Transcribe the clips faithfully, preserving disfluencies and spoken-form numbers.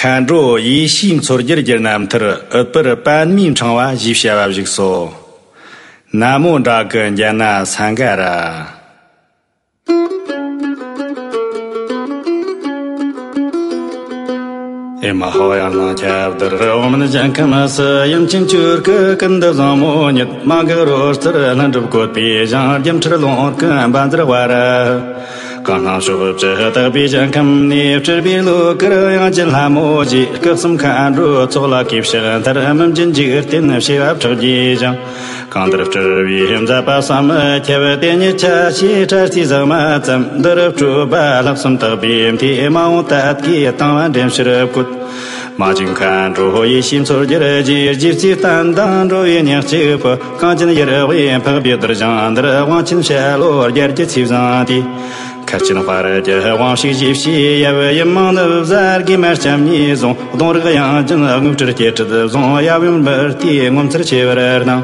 མཁའ་འགྲོ་ཡེ་ཤེས་མཚོ་རྒྱལ་གྱི་རྣམ་ཐར་ཨུཏྤལ་པདྨའི་ཕྲེང་བ་ཞེས་བྱ་བ་བཞུགས་སོ། ན་མོ་ཌཱ་ཀི་ཛྙཱ་ན་སཾ་ག་ར། ཨེ་མ་ཧོ། ཡར་ལངས་ཁྱབ་བརྡལ་འོག་མིན་ཞིང་ཁམས་སུ། ཡུམ་ཆེན་ཆོས་སྐུ་ཀུན་ཏུ་བཟང་མོ་ཉིད། མ་འགགས་རོལ་རྩེར་ལྷུན་གྲུབ་བཀོད་པའི་ཞིང་། སྒྱུ་འཕྲུལ་ལོངས་སྐུ་བཛྲ་ཝཱ་ར། གང་སྣང་ཕྱོགས་བཅུ་དག་པའི་ཞིང་ཁམས་ནས། སྤྲུལ་པའི་བློ་གར་དབྱངས་ཅན་ལྷ་མོ་རྗེ། སྐུ་གསུམ་མཁའ་འགྲོའི་ཚོགས་ལ་གུས་ཕྱག་འཚལ། སྨིན་གྱི་འཇིག་རྟེན་བྱེ་བ་ཕྲག་བརྒྱའི་ཞིང་། གང་འདུལ་སྤྲུལ་པའི་མཛད་པ་བསམ་མི་ཁྱབ། དེ་ཉིད་ཆ་བྱད་ཕྲ་རྩིས་ཟག་མ་ཙམ། འདི་རུ་སྤྲོས་པ་ལྷག་བསམ་དག་པས་འཐས། མ་འོངས་ཏདྱའི་དང་བ་འདྲེན་ཕྱིར་བཀོད། མ་བཅོས་མཁའ་འགྲོ་ཡེ་ཤེས་མཚོ་རྒྱལ་གྱིས། རྗེ་བཙུན་བསྟན་དང་འགྲོ་བའི་གཉེན་གཅིག་པུ། གངས་ཅན་ཡུལ་དབུས་འཕགས་པའི་རྡུལ་ཞིང་འདིར། དབང་ཆེན་བྱ་ལོ་བརྒྱད་ཀྱི་ཚེས་བཟང་དུས། མཁར་ཆེན་དཔལ་གྱི་དབང་ཕྱུག་ཞེས་བྱའི་ཡབ། ཡུམ་མང་ནུབ་བཟའ་དགེ་མ་ལྕམ་གཉིས་བཟུང་། གདུང་རིགས་དབྱངས་ཅན་དངོས་སྤྲུལ་སྐྱེས་སྲིད་བཟུང་། ཡབ་ཡུམ་མི་ལྟོས་ངོ་མཚར་ཆེ་བར་སྣང་།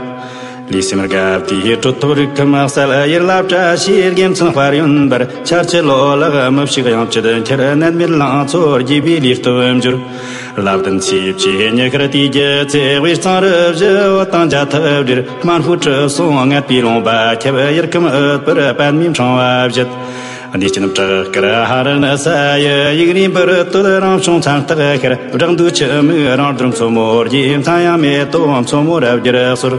ལུས་སེམས་དགའ་བདེའི་གྲོད་ཐོབ་རིགས་ཁམས་གསལ། ཡུལ་ལ་བཀྲ་ཤིས་དགེ་མཚན་དཔལ་ཡོན་འབར། ཆར་ཆུ་ལོ་ལེགས་མི་ཕྱུགས་གཡང་སྐྱིད་འཁྱིལ། ནད་མེད་ལང་ཚོ་རྒྱས་པའི་ལུས་སྟོབས་འབྱོར། ལ་བདུན་ཚེས་བཅུའི་ཉི་ཤར་དུས་ཀྱི་ཚེ། དབུས་གཙང་རུ་བཞི་འོད་དང་འཇའ་ཐག་སྦྲེལ། སྨན་ཕུག་གྲུ་གསུམ་རྔད་པའི་ལུང་པ་ཁྱབ། ཡུལ་ཁམས་ཨུཏྤལ་པདྨའི་ཕྲེང་བ་བཞད། གནས་ཆེན་བྲག་དཀར་ཧ་ར་ནུ་ས་ཡི། ཡིག་རིགས་འབུར་དོད་རང་བྱུང་མཚན་རྟགས་ཤར། བྲག་འདུས་ཆུ་མིག་རང་གྲོལ་མཚོ་མོ་རྒྱས། མཚན་ཡང་མེ་ཏོག་མཚོ་མོ་རབ་རྒྱས་སོར།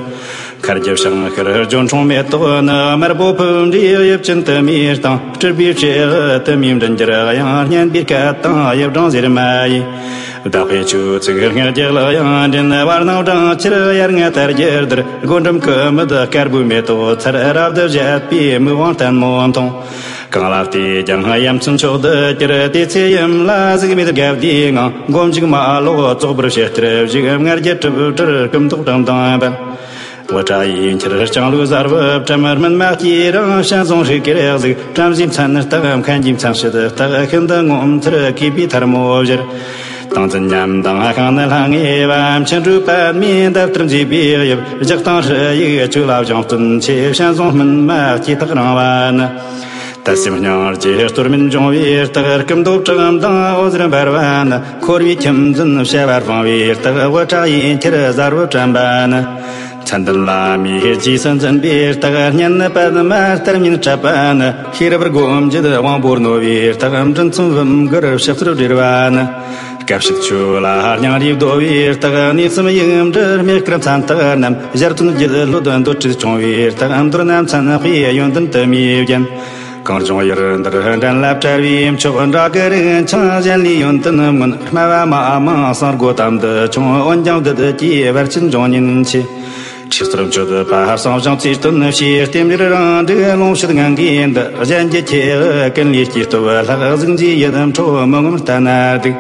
མཁར་གྱི་བྱང་ཤར་སྒྱོ་འཕྲུག་མེ་ཏོག་ནི། དམར་པོ་ཕུབ་འདྲའི་དབྱིབས་ཅན་དུ་མའི་སྟེང་། སྤྲུལ་པའི་ཕྱེད་དབུ་དུ་མའི་མགྲིན་བཅུར་དབྱངས། སྙན་པའི་སྐད་དང་དབྱངས་སྒྲོགས་ཟེར་མ་ཡིས། བདག་པོའི་ཆོས་ཚིག་སྔགས་ཀྱི་གླུ་དབྱངས་འདྲེན། བར་སྣང་བྲང་ཁྱེར་ཡར་ལྔ་དར་གྱི་རྡུལ། སྒོ་འགྲམ་སྐུ་མིད་དཀར་པོའི་མེ་ཏོག་ཚར། རབ་ཏུ་བཞད་པའི་མིག་དབང་ལྟད་མོ་མཐོང་། གང་ལ་བལྟས་ཀྱང་ཡ་མཚན་མཆོག་ཏུ་གྱུར། དེ་ཚེ་ཡུམ་ལ་གཟུགས་མེད་དགའ་བདེའི་ངང་། མགོ་མཇུག་མ་ལོག་བཙོག་པུར་ཞལ་སྐྱར་བཞུགས། མངལ་གྱི་གྲིབ་བྲལ་སྐུ་མདོག་བཀྲམ་དང་ལྡན། དབུ་སྐྲ་ཡི་འཁྱིལ་ལྕང་ལོའི་གཟར་བུ་བཀྲམ། སྨིན་མ་དཀྱུས་རིང་བྱམས་བཟང་ཧྲིག་གེར་གཟིགས། བྲམ་ཟེའི་མཚན་རྟགས་མཁན་གྱི་མཚན་བྱེད་རྟགས། ཤིན་ཏུ་ངོ་མཚར་གུས་པའི་ཐལ་མོ་སྦྱར། ཏིང་འཛིན་ཉམས་དང་ཤིང་ནི་ལྷང་ངེ་བ། མཆུ་འགྲོས་པདྨའི་འདབ་ལྟར་མཛེས་པའི་དབྱིབས། ལྗགས་དང་ཧྲི་ཡིག་བཅུག་ལ་བཞེངས་བརྩོན་ཆེ། བྱམས་བཟང་སྨིན་མ་སྐྱེས་ཐག་རིང་བ་ནི། དད་སེམས་སྙིང་རྗེ་གཏོར་མིན་འབྱུང་བའི་རྟགས། སྐུ་མདོག་བཀྲག་མདངས་འོད་ཟེར་འབར་བ་ནི། འཁོར་བའི་ཁྱིམ་འཛིན་བྱ་བ་སྤང་བའི་རྟགས། དབུ་སྐྲ་ཡི་འཁྱིལ་གཟར་བུ་བཀྲམ་པ་ནི། མཚན་ལྡན་བླ་མའི་རྗེས་སུ་འཛིན་པའི་རྟགས། སྙན་ནི་པདྨ་སྟར་མིན་བྲབ་པ་ནི། ཤེས་རབ་སྒོམ་བརྒྱུད་དབང་པོ་རྣོ་བའི་རྟགས། མགྲིན་ཚུམ་བུམ་གར་ཕྱག་འཚལ་བྲེལ་བ་ནི། སྐད་ཕྱུག་ཆོས་ལ་སྙིང་རུས་བདོ་བའི་རྟགས། གནས་གསུམ་ཡིག་འབྲུ་རྨེག་དཀར་མཚན་རྟགས་རྣམས། ཞལ་སྟོན་རྒྱུད་ལྷོད་འདོད་སྤྲོ་བྱུང་བའི་རྟགས། མདོར་ན་མཚན་དཔེའི་ཡོན་ཏན་དུ་མའི་རྒྱན། གངས་ལྗོངས་ཡུལ་འདིར་འགྲན་ལ་བྲལ་བའི་མཆོག །འདྲ་གི་རིགས་འཆང་གཞན་ལས་ཡོན་ཏན་མངོན། སྨྲ་བ་མ་མང་གསང་སྒོ་དམ་དུ་ཆུང་། འོན་ཀྱང་བདུད་ཀྱི་བར་ཆད་འབྱུང་ཉེན་ཆེ། ཁྲིག་རྩལ་མཆོད་པ་གསང་སྦྱངས་ཚེ་སྟོན་བྱས། རྟེན་འབྲེལ་རང་འགྲིག་ལོངས་སྤྱོད་ངང་གིས་འདི། གཞན་གྱི་ཁྱེའུ་ཀུན་ལས་སྐྱེས་སྟོབས་ལྷག །གཟུགས་མཛེས་ཡིད་འཕྲོག་མི་ངོམས་ལྟ་ན་སྡུག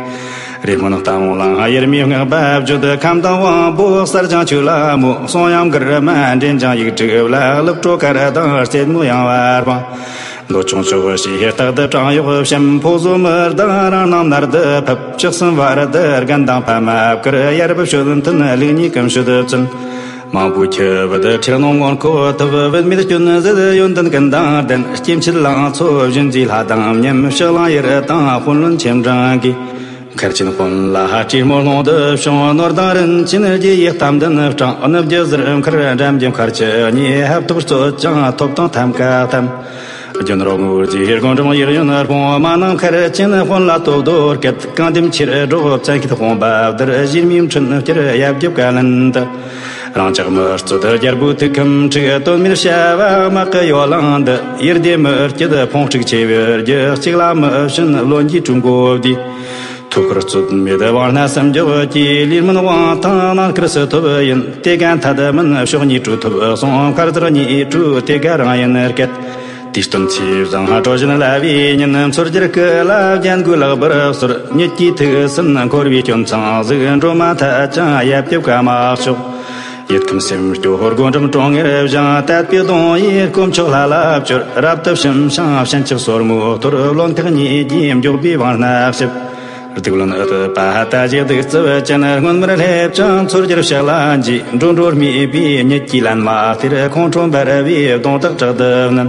།རེ་སྨོན་གཏམ་བླང་དབྱེར་མེད་བསྔགས་པ་བརྗོད། ཁམས་དྭངས་དབང་པོ་གསལ་ལྗང་ཆོས་ལ་མོས། གསུང་ཡང་མགུར་མ་འདྲེན་ཅིང་ཡིག་དྲུག་བཀླག །ལེགས་དྲོ་གར་དང་རྩེད་མོ་ཡང་བར་སྤང་། འདོད་ཆུང་ཕྱོགས་བཞིའི་རྟགས་འདི་བྲང་གཡོག་བཤམས། ཕོ་གཟུགས་མི་གདངས་རང་སྣང་མནར་དུ་ཕབ། ཕྱོགས་གསུམ་བར་དུ་རྒན་དང་ཕ་མ་བཀུར། ཡར་བབས་སྤྱོད་མཐུན་ལུགས་གཉིས་ཀུན་སྤྱོད་བཙུན། མང་པོའི་ཁྱི་བུ་འཁྲིག་སྣང་ངོ་འཁོར་ཐུབ། བུད་མེད་སྐྱོན་ཟད་ཡོན་ཏན་ཀུན་དང་ལྡན། སྐྱེ་མཆེད་ལང་ཚོ་བཞིན་མཛེས་ལྷ་དང་མཉམ། ཕྱི་གླིང་ཡུལ་དང་དཔོན་བློན་ཆེ་འབྲིང་གིས། མཁར་ཆེན་དཔོན་ལ་སྲས་མོ་ལྷུང་དུ་བྱུང་། ནོར་དང་རིན་ཆེན་རྒྱུ་ཡི་གཏམ་ལྡན་སྤྲང་། ནུབ་རྒྱུད་ཟུར་མཁར་འགྲམ་གྱི་མཁར་ཆུ་གཉིས། ཧབ་ཐོབ་རྩོད་ཅིང་ཐོབ་དང་ཐམ་ཀ་ཐམ། རྒྱུ་ནོར་དངུལ་རྫས་སྒོ་འགྲམ་གཡས་གཡོན་སྤུངས། མ་ནང་མཁར་ཆེན་དཔོན་ལ་སྟོབས་རྡོར་སྐད། གང་འདེམས་ཁྱེར་སྒྲོག་བཙན་ཤེད་དཔུང་པ་བསྡུར། གཞིས་མིའི་འཕྲིན་བསྐྱུར་ཡབ་རྒྱབ་བཀའ་ལན་དུ། རང་ཅག་མི་གཙོད་རྒྱལ་པོའི་ཐུགས་ཁམས་འཁྲུགས། དོན་མེད་བྱ་བ་དམག་གི་ཡོ་ལང་འདི། ཡུལ་སྡེ་མི་སྐྱིད་ཕུང་དཀྲུག་ཆེ་བའི་རྒྱུ། གཅིག་ལ་མི་བྱིན་བློན་གྱི་གྲོས་འགོ་བསྡུས། ཐུགས་ཁུར་རྩོད་མེད་དབང་སྣ་སུམ་འཇོག་གིས། ལས་སྨོན་དབང་ཐང་ནང་ཁུར་སུ་ཐོབ་ཡིན། དེ་ག་འཐད་མིན་ཕྱོགས་གཉིས་གྲོས་ཐོབ་གསུངས། མཁར་གཙུག་གཉིས་གྲོས་དེ་ག་རང་ཡིན་སྐད། དུས་སྟོན་ཚེས་བཟང་སྤྲོ་བཞིན་བསླབ་པའི་ཉིན། མཚོ་རྒྱལ་སྐུ་ལ་རྒྱན་གོས་ལེགས་པར་གསོལ། ཉིད་ཀྱི་ཐུགས་སུན་འཁོར་བའི་སྐྱོན་མཚང་གཟིགས། འགྲོ་མ་ཐག་ཅིང་ཡབ་རྒྱབ་བཀའ་མ་གཅོག །ཡིད་ཁམས་སེམས་སྐྱོ་སྒོ་འགྲམ་ཀྲོང་ངེར་བཞེངས། དད་པའི་གདུང་ཡིས་དཀོན་མཆོག་ལྷ་ལ་བཅོལ། རབ་ཏུ་ཞིམ་ཞིང་ཞིང་ཆབ་སོར་མོ་གཏོར། བློ་ཐག་གཉིས་ཀྱིས་མགྱོགས་པའི་དབང་སྣ་གཤིབ། སྡིག་བློན་ཨུཏྤལ་ལྟ་ཞིག་གདུག་རྩུབ་ཅན། སྔོན་མར་སླེབས་ཀྱང་མཚོ་རྒྱལ་ཕྱག་ལ་འཇུས། འགྲོ་འགྲོར་སྨྲས་པའི་ཉིད་ཀྱི་ལན་མ་སྟེར། ཁོང་ཁྲོ་འབར་བའི་གདོང་དག་དྲག་ཏུ་མནན།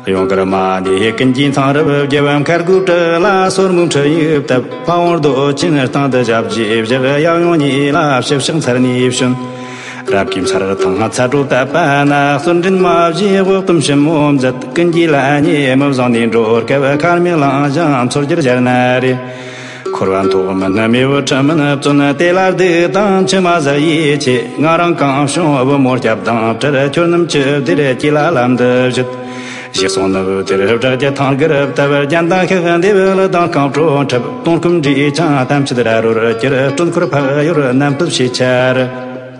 གཡུང་དཀར་མ་ནས་ཀུན་གྱིས་འཚང་རབ་རྒྱབ། མཁར་སྒོའི་གྲུ་ལ་སོར་མོའི་འཕྲུལ་ཡིག་བཏབ། ཕ་བོང་རྡོ་རྗེ་སྟེང་དུ་ཞབས་ཀྱིས་བཞག་ཡབ་ཡུམ་གཉིས་ལ་ཞིབ་ཕྱག་འཚལ་ནས་བྱོན། རབ་ཀྱི་མཚར་ཐང་ཚ་དྲོད་བཏབ་པ་ན། གསོལ་མགྲིན་མ་བཞེས་འོག་གཏུམ་ཞིབ་མོ་མཛད། ཀུན་གྱིས་ལ་ཉེ་མི་བཟང་ནས་འགྲོ་སྐབས། མཁར་མའི་གླིང་བཞིན་མཚོ་རྒྱལ་ཞལ་ན་རེ། འཁོར་བ་མཐོ་དམན་མེས་པོའི་ཁྲིམས་མིན་བཙོན། དེ་ལ་སྡིག་དང་མཆི་མ་ཟ་ཡི་ཆེ། ང་རང་གང་བྱུང་བུ་མོ་སྐྱབས་དང་བྲལ། ཁྱོད་རྣམས་ཅི་བདེར་སྐྱེ་ལ་ལམ་འདི་བྱེད། ཞེས་གསུངས་ནུབ་དེར་བྲག་གི་ཐང་གུར་བཏབ། རྒྱན་དང་ཤིང་འདེབས་གླུ་དང་རྐང་བྲོ་འཁྲབ། དོན་སྐུ་འདྲིས་ཀྱང་ཐམས་ཅད་ར་རོར་གྱུར། སྤྲུལ་འཁོར་འཕགས་ཡུལ་རྣམ་སྤྲུལ་ཞེས་བྱ་རུ།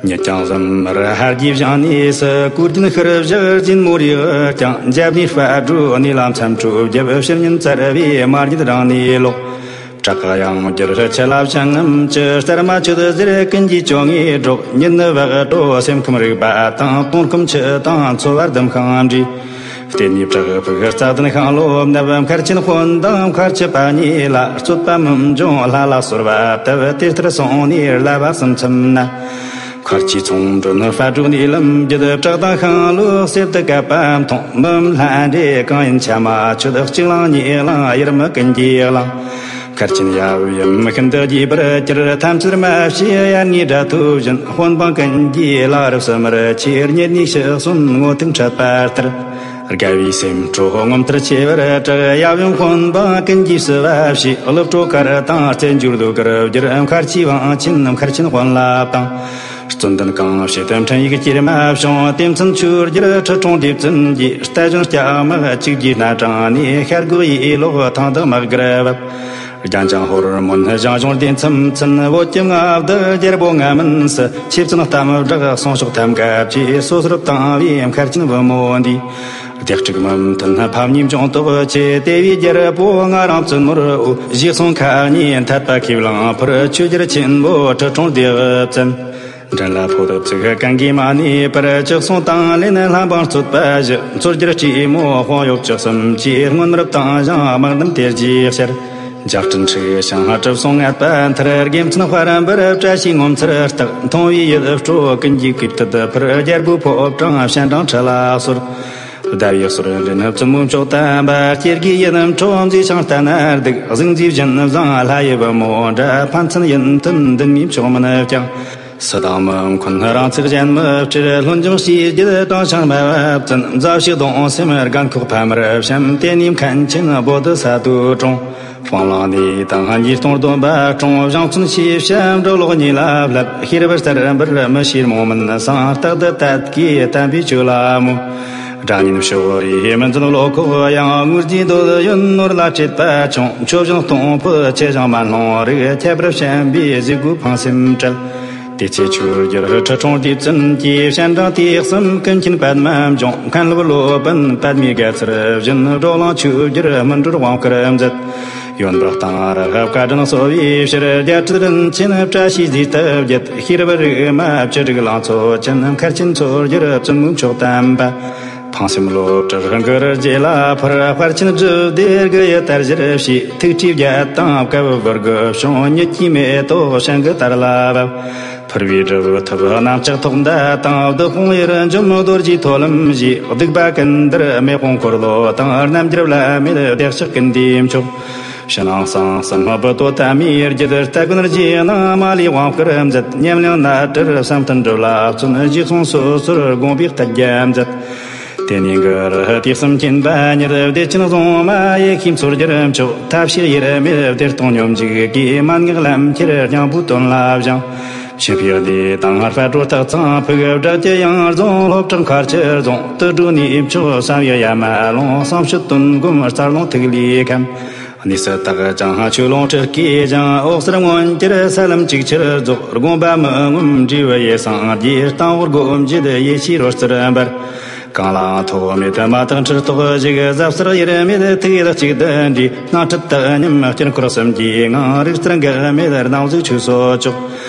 ཉིད་ཀྱང་ཟླུམ་རི་ཧར་གྱིས་བཞེངས་ནས་སུ། གོས་ལྡན་ཤེལ་བཞག་རྫིང་མོ་རིགས་ཀྱང་། འཇབ་ནས་སྤ་གྲོ་ནས་ལ་མཚམས་སྤྲོ་བརྒྱབ། ཕྱི་ཉིན་བཙལ་བས་མ་རྙེད་རང་ནས་ལོག་བྲག་གཡང་འགྱུར་ཆུ་ལ་བྱང་ངམ་ཅི། རྩར་མ་ཆུ་དུ་ཟེར་ཀུན་གྱིས་བཅོ་ལྔས་སྒྲོག་ཉིད་ནི་བག་དྲོ་སེམས་ཁམས་རིག་པ་དང་། དོན་སྐུ་མཆུ་དང་འཚོ་བ་ཟླུམ་ཤིང་འདྲིས། བརྟེན་ནས་བྲག་ཕུག་རྩ་ལྡན་ཤིང་ལོ་བསྣབས། མཁར་ཆེན་དཔོན་དང་མཁར་ཆུ་པ་གཉིས་ལ། རྩོད་པ་མི་འབྱུང་ལྷ་ལ་གསོལ་བ་བཏབ། དེ་ལྟར་སོང་ནས་བླ་བ་གསུམ་མཚམས་ན། མཁར་ཆུའི་ཚོང་མགྲོན་ཕ་དྲུག་ནས་ལམ་བརྒྱུད། བྲག་དང་ཤིང་ལོ་གསེབ་ཏུ་བཀབ་པ་མཐོང་། མི་ལྷ་འདྲེ་གང་ཡིན་ཆ་མ་ཆོད། གཅིག་ལང་གཉིས་ལང་དབྱེར་མེད་ཀུན་གྱིས་ལང་། མཁར་ཆེན་ཡབ་ཡུམ་ཤིན་ཏུ་དགྱེས་པར་གྱུར། ཐམས་ཅད་རྨ་བྱའི་ཡལ་གའི་སྒྲ་ཐོས་བཞིན། དཔོན་འབངས་ཀུན་གྱིས་ལ་རབ་གསུམ་མར་ཆས། རྙེད་ནས་ཕྱི་གསོན་ངོ་ཐུག་འཕྲད་པ་ལྟར། དགའ་བའི་སེམས་ཁྲོ་ངོ་མཚར་ཆེ་བར་གྲགས། ཡབ་ཡུམ་དཔོན་འབངས་ཀུན་གྱིས་བསུ་བ་བྱས། གླུ་བྲོ་གར་དང་རྩེད་འཇོར་ཟློས་གར་བསྒྱུར། མཁར་ཆུའི་བང་ཆེན་མཁར་ཆེན་དཔོན་སློབ་དང་། བཙུན་དོན་གང་བྱེད་དུ་འཕྲིན་ཡིག་ཅེར་མ་བྱུང་། དེ་མཚུངས་ཆོས་རྒྱལ་ཁྲི་སྲོང་ལྡེ་བཙན་གྱིས། རྟ་ཞོན་སྐྱ་དམག་གཅིག་རྗེས་སྣ་དྲངས་ནས། ཤར་སྒོ་ཡི་ལོགས་ཐང་དུ་དམག་སྒར་བབས། རྒྱན་ལྕང་ཧོར་མོན་ཞང་ཞུང་སྡེ་མཚམས་མཚོན། བོད་ཀྱི་མངའ་བདག་རྒྱལ་པོ་ལྔ་མིན་སྲིད། ཆེ་བཙུན་གཏམ་བདག་སྲུང་སྐྱོབ་ཐབས་མཁས་བཅས། སོ་སོར་བཏང་བའི་མཁར་ཆེན་བུ་མོ་འདིས། སྡེ་དྲུག་མི་མཐུན་ཕམ་ཉེས་འབྱུང་དོགས་ཆེ། དེ་བས་རྒྱལ་པོ་ང་རང་བཙུན་མོར་འོས། ཞེས་གསུངས་ཁ་ཉིན་འཐད་པ་ཁས་བླངས་ཕུལ། ཆོས་རྒྱལ་ཆེན་པོ་ཁྲི་སྲོང་ལྡེ་བཙན། མགྲིན་ལ་ཕོ་བདག་བཙུགས་གན་གི་མ་ནས་པར། ཅི་གསུང་དང་ལེན་ལྷ་འབངས་རྩོད་པ་བཞི། མཚོ་རྒྱལ་སྤྲེའུ་མོ་དཔང་གཡོག་བཅུ་གསུམ་གྱིས། སྔོན་མར་བཏང་ཞིང་དམག་རྣམས་དེ་རྗེས་བཤར། འཇའ་སྤྲིན་འཁྲིགས་ཤིང་གྲིབ་སོང་ངད་པ་མཐར། དགེ་མཚན་དཔལ་འབར་བཀྲ་ཤིས་ངོ་མཚར་རྟགས། མཐོང་བའི་ཡིད་སྤྲོ་ཀུན་གྱིས་གུས་བཏུད་ཕུལ། རྒྱལ་པོའི་ཕོ་བྲང་སྤྱན་དྲངས་ཁྲི་ལ་གསོལ། ཟླ་བའི་གསོལ་འདྲེན་བཙུན་མོའི་མཆོག་དམ་པ། སྐྱེ་དགུའི་ཡིད་འཕྲོག་མཛེས་ཤིང་ལྟ་ན་སྡུག་གཟུགས་མཛེས་བཞིན་བཟང་ལྷ་ཡི་བུ་མོ་འདྲ། ཕན་ཚུན་ཡིད་མཐུན་འདུན་མའི་མཆོག་མིན་ཀྱང་། སྲིད་དང་མི་མཁོན་རང་ཚུགས་གཞན་མི་སྤྲད། ལྷོད་འཇོམས་ཞེས་བརྒྱུད་དྲང་ཆང་སྨྲ་བ་བཙུན། མཛའ་བཤེས་གདུང་སེམས་རྒན་འཁོགས་ཕ་མར་བྱམས། དེ་ནས་མཁན་ཆེན་བོ་དྷི་ས་ཏྭའི་དྲུང་། སྤང་བླང་ནས་དང་ཉེས་ལྟུང་སྡོམ་པ་སྲུང་། བཞེངས་ཚུལ་ཞེས་བྱ་འབྲི་ཀློག་གཉིས་ལ་བསླབ། ཤེས་རབ་གསལ་འབར་མི་ཤེས་རྨོངས་མུན་སངས། རྟག་ཏུ་དད་ཀྱིས་བསྟེན་པའི་ཆོས་ལ་མོས། དགྲ་གཉེན་ཕྱོགས་རིས་མི་འཛིན་བློ་ཁོག་ཡངས། དངོས་རྫས་འདོད་ཡོན་ནོར་ལ་སྤྲད་པ་ཆུང་། ཆོས་བཞིན་གཏོང་ཕོད་ཆེ་ཞིང་མ་ལྷུང་རིགས། ཁྱད་པར་བྱམས་པའི་གཟུགས་སྒོ་ཕངས་སེམས་བྲལ། དེ་ཚེ་ཆོས་རྒྱལ་ཁྲི་སྲོང་ལྡེ་བཙན་གྱིས། སྤྱན་དྲངས་དུས་གསུམ་ཀུན་མཁྱེན་པདྨ་འབྱུང་། མཁན་སློབ་སློབ་དཔོན་པདྨའི་དགའ་ཚལ་བཞིན། བགྲོ་གླེང་ཆོས་རྒྱལ་སྨིན་གྲོལ་དབང་བསྐུར་མཛད། ཡོན་པོ་གཏང་རག་བཀའ་དྲིན་གསོ་བའི་ཕྱིར། རྒྱལ་སྲས་རིན་ཆེན་བཀྲ་ཤིས་རྫས་ལྟར་བརྒྱད། ཤེས་རབ་རིག་མ་བཅུ་དྲུག་ལང་ཚོ་ཅན། མཁར་ཆེན་མཚོ་རྒྱལ་བཙུན་མོའི་མཆོག་དམ་པ། ཕངས་སེམས་བློ་བྲལ་གུ་རུ་རྗེ་ལ་ཕུལ། དཔལ་ཆེན་སྒྲུབ་སྡེ་དགུ་ཡི་དར་གཞིར་བྱས། ཐུགས་ཀྲིས་བརྒྱད་དང་བཀའ་བབས་འབུར་དགུ་བྱུང་། ཉིད་ཀྱི་མེ་ཏོག་ཤིང་གི་དར་ལ་བབས། ཕུར་བུའི་སྒྲུབ་ཐབས་གནམ་ལྕགས་ཐོག་མདའ་དང་། བདུད་དཔུང་ཡུལ་འཇོམས་རྡོ་རྗེའི་ཐོ་ལམ་བཞི། གདུག་པ་ཀུན་འདར་མེ་དཔུང་འཁོར་ལོ་དང་། རྣམ་རྒྱལ་བླ་མེད་བདེ་གཤེགས་ཀུན་འདུས་མཆོག། ཕྱི་ནང་གསང་གསུམ་བུ་ཏོ་ཏ་མའི་རྒྱུད། སྟ་གོན་རྗེས་གནང་མ་ལུས་དབང་བསྐུར་མཛད། ཉམས་ལེན་རྣལ་གྲར་བསམ་གཏན་སྒྲུབ་ལ་བརྩོན། རྗེས་གསུང་སོ་སོར་དགོངས་པའི་བསྟོད་རྒྱ་མཛད། དེ་ནས་གུ་རུ་དུས་གསུམ་མཁྱེན་པ་ཉིད། བདེ་ཆེན་གཟུངས་མ་ཡེ་ཤེས་མཚོ་རྒྱལ་མཆོག། ཐབས་ཤེས་དབྱེར་མེད་བདེ་སྟོང་སྙོམས་འཇུག་གིས། མན་ངག་ལམ་ཁྱེར་སྙིང་པོའི་དོན་ལ་བཞེངས། མཆིམས་ཕུའི་སྡེ་དང་སྤ་གྲོ་སྟག་ཚང་ཕུག། བྲག་གི་གཡང་རྫོང་སློབ་གྲྭ་མཁར་ཆུ་རྫོང་། དུད་འགྲོའི་གནས་མཆོག་བསམ་ཡས་ཡ་མ་ལུང་། གསང་སྤྱོད་དོན་སྒོམ་རྩ་རླུང་ཐིག་ལེའི་ཁམས། གནས་སུ་རྟགས་བཅས་ཆོས་ལུང་སྤྲུལ་སྐུའི་ཞིང་། འོད་གསལ་མངོན་གྱུར་ས་ལམ་ཅིག་ཆར་རྫོགས། དགོངས་པ་མི་ངོམས་འབྲས་བུ་ཡེ་སངས་རྒྱས། རྟ་འོག་སྒོམ་བརྒྱད་ཡེ་ཤེས་རོལ་རྩེར་འབར། གང་ལའང་ཐོགས་མེད་དུ་མ་དག་འཁྲུལ་རྟོག་ཞིག། ཟབ་གསལ་དབྱེར་མེད་ཐིག་ལེ་གཅིག་ཏུ་འདྲེས། སྣང་སྲིད་དག་མཉམ་དཀྱིལ་འཁོར་གསུམ་གྱི་ངང་། རིག་རྩལ་འགག་མེད་སྣང་གཟུགས་ཆོས་སོ་ཅོག།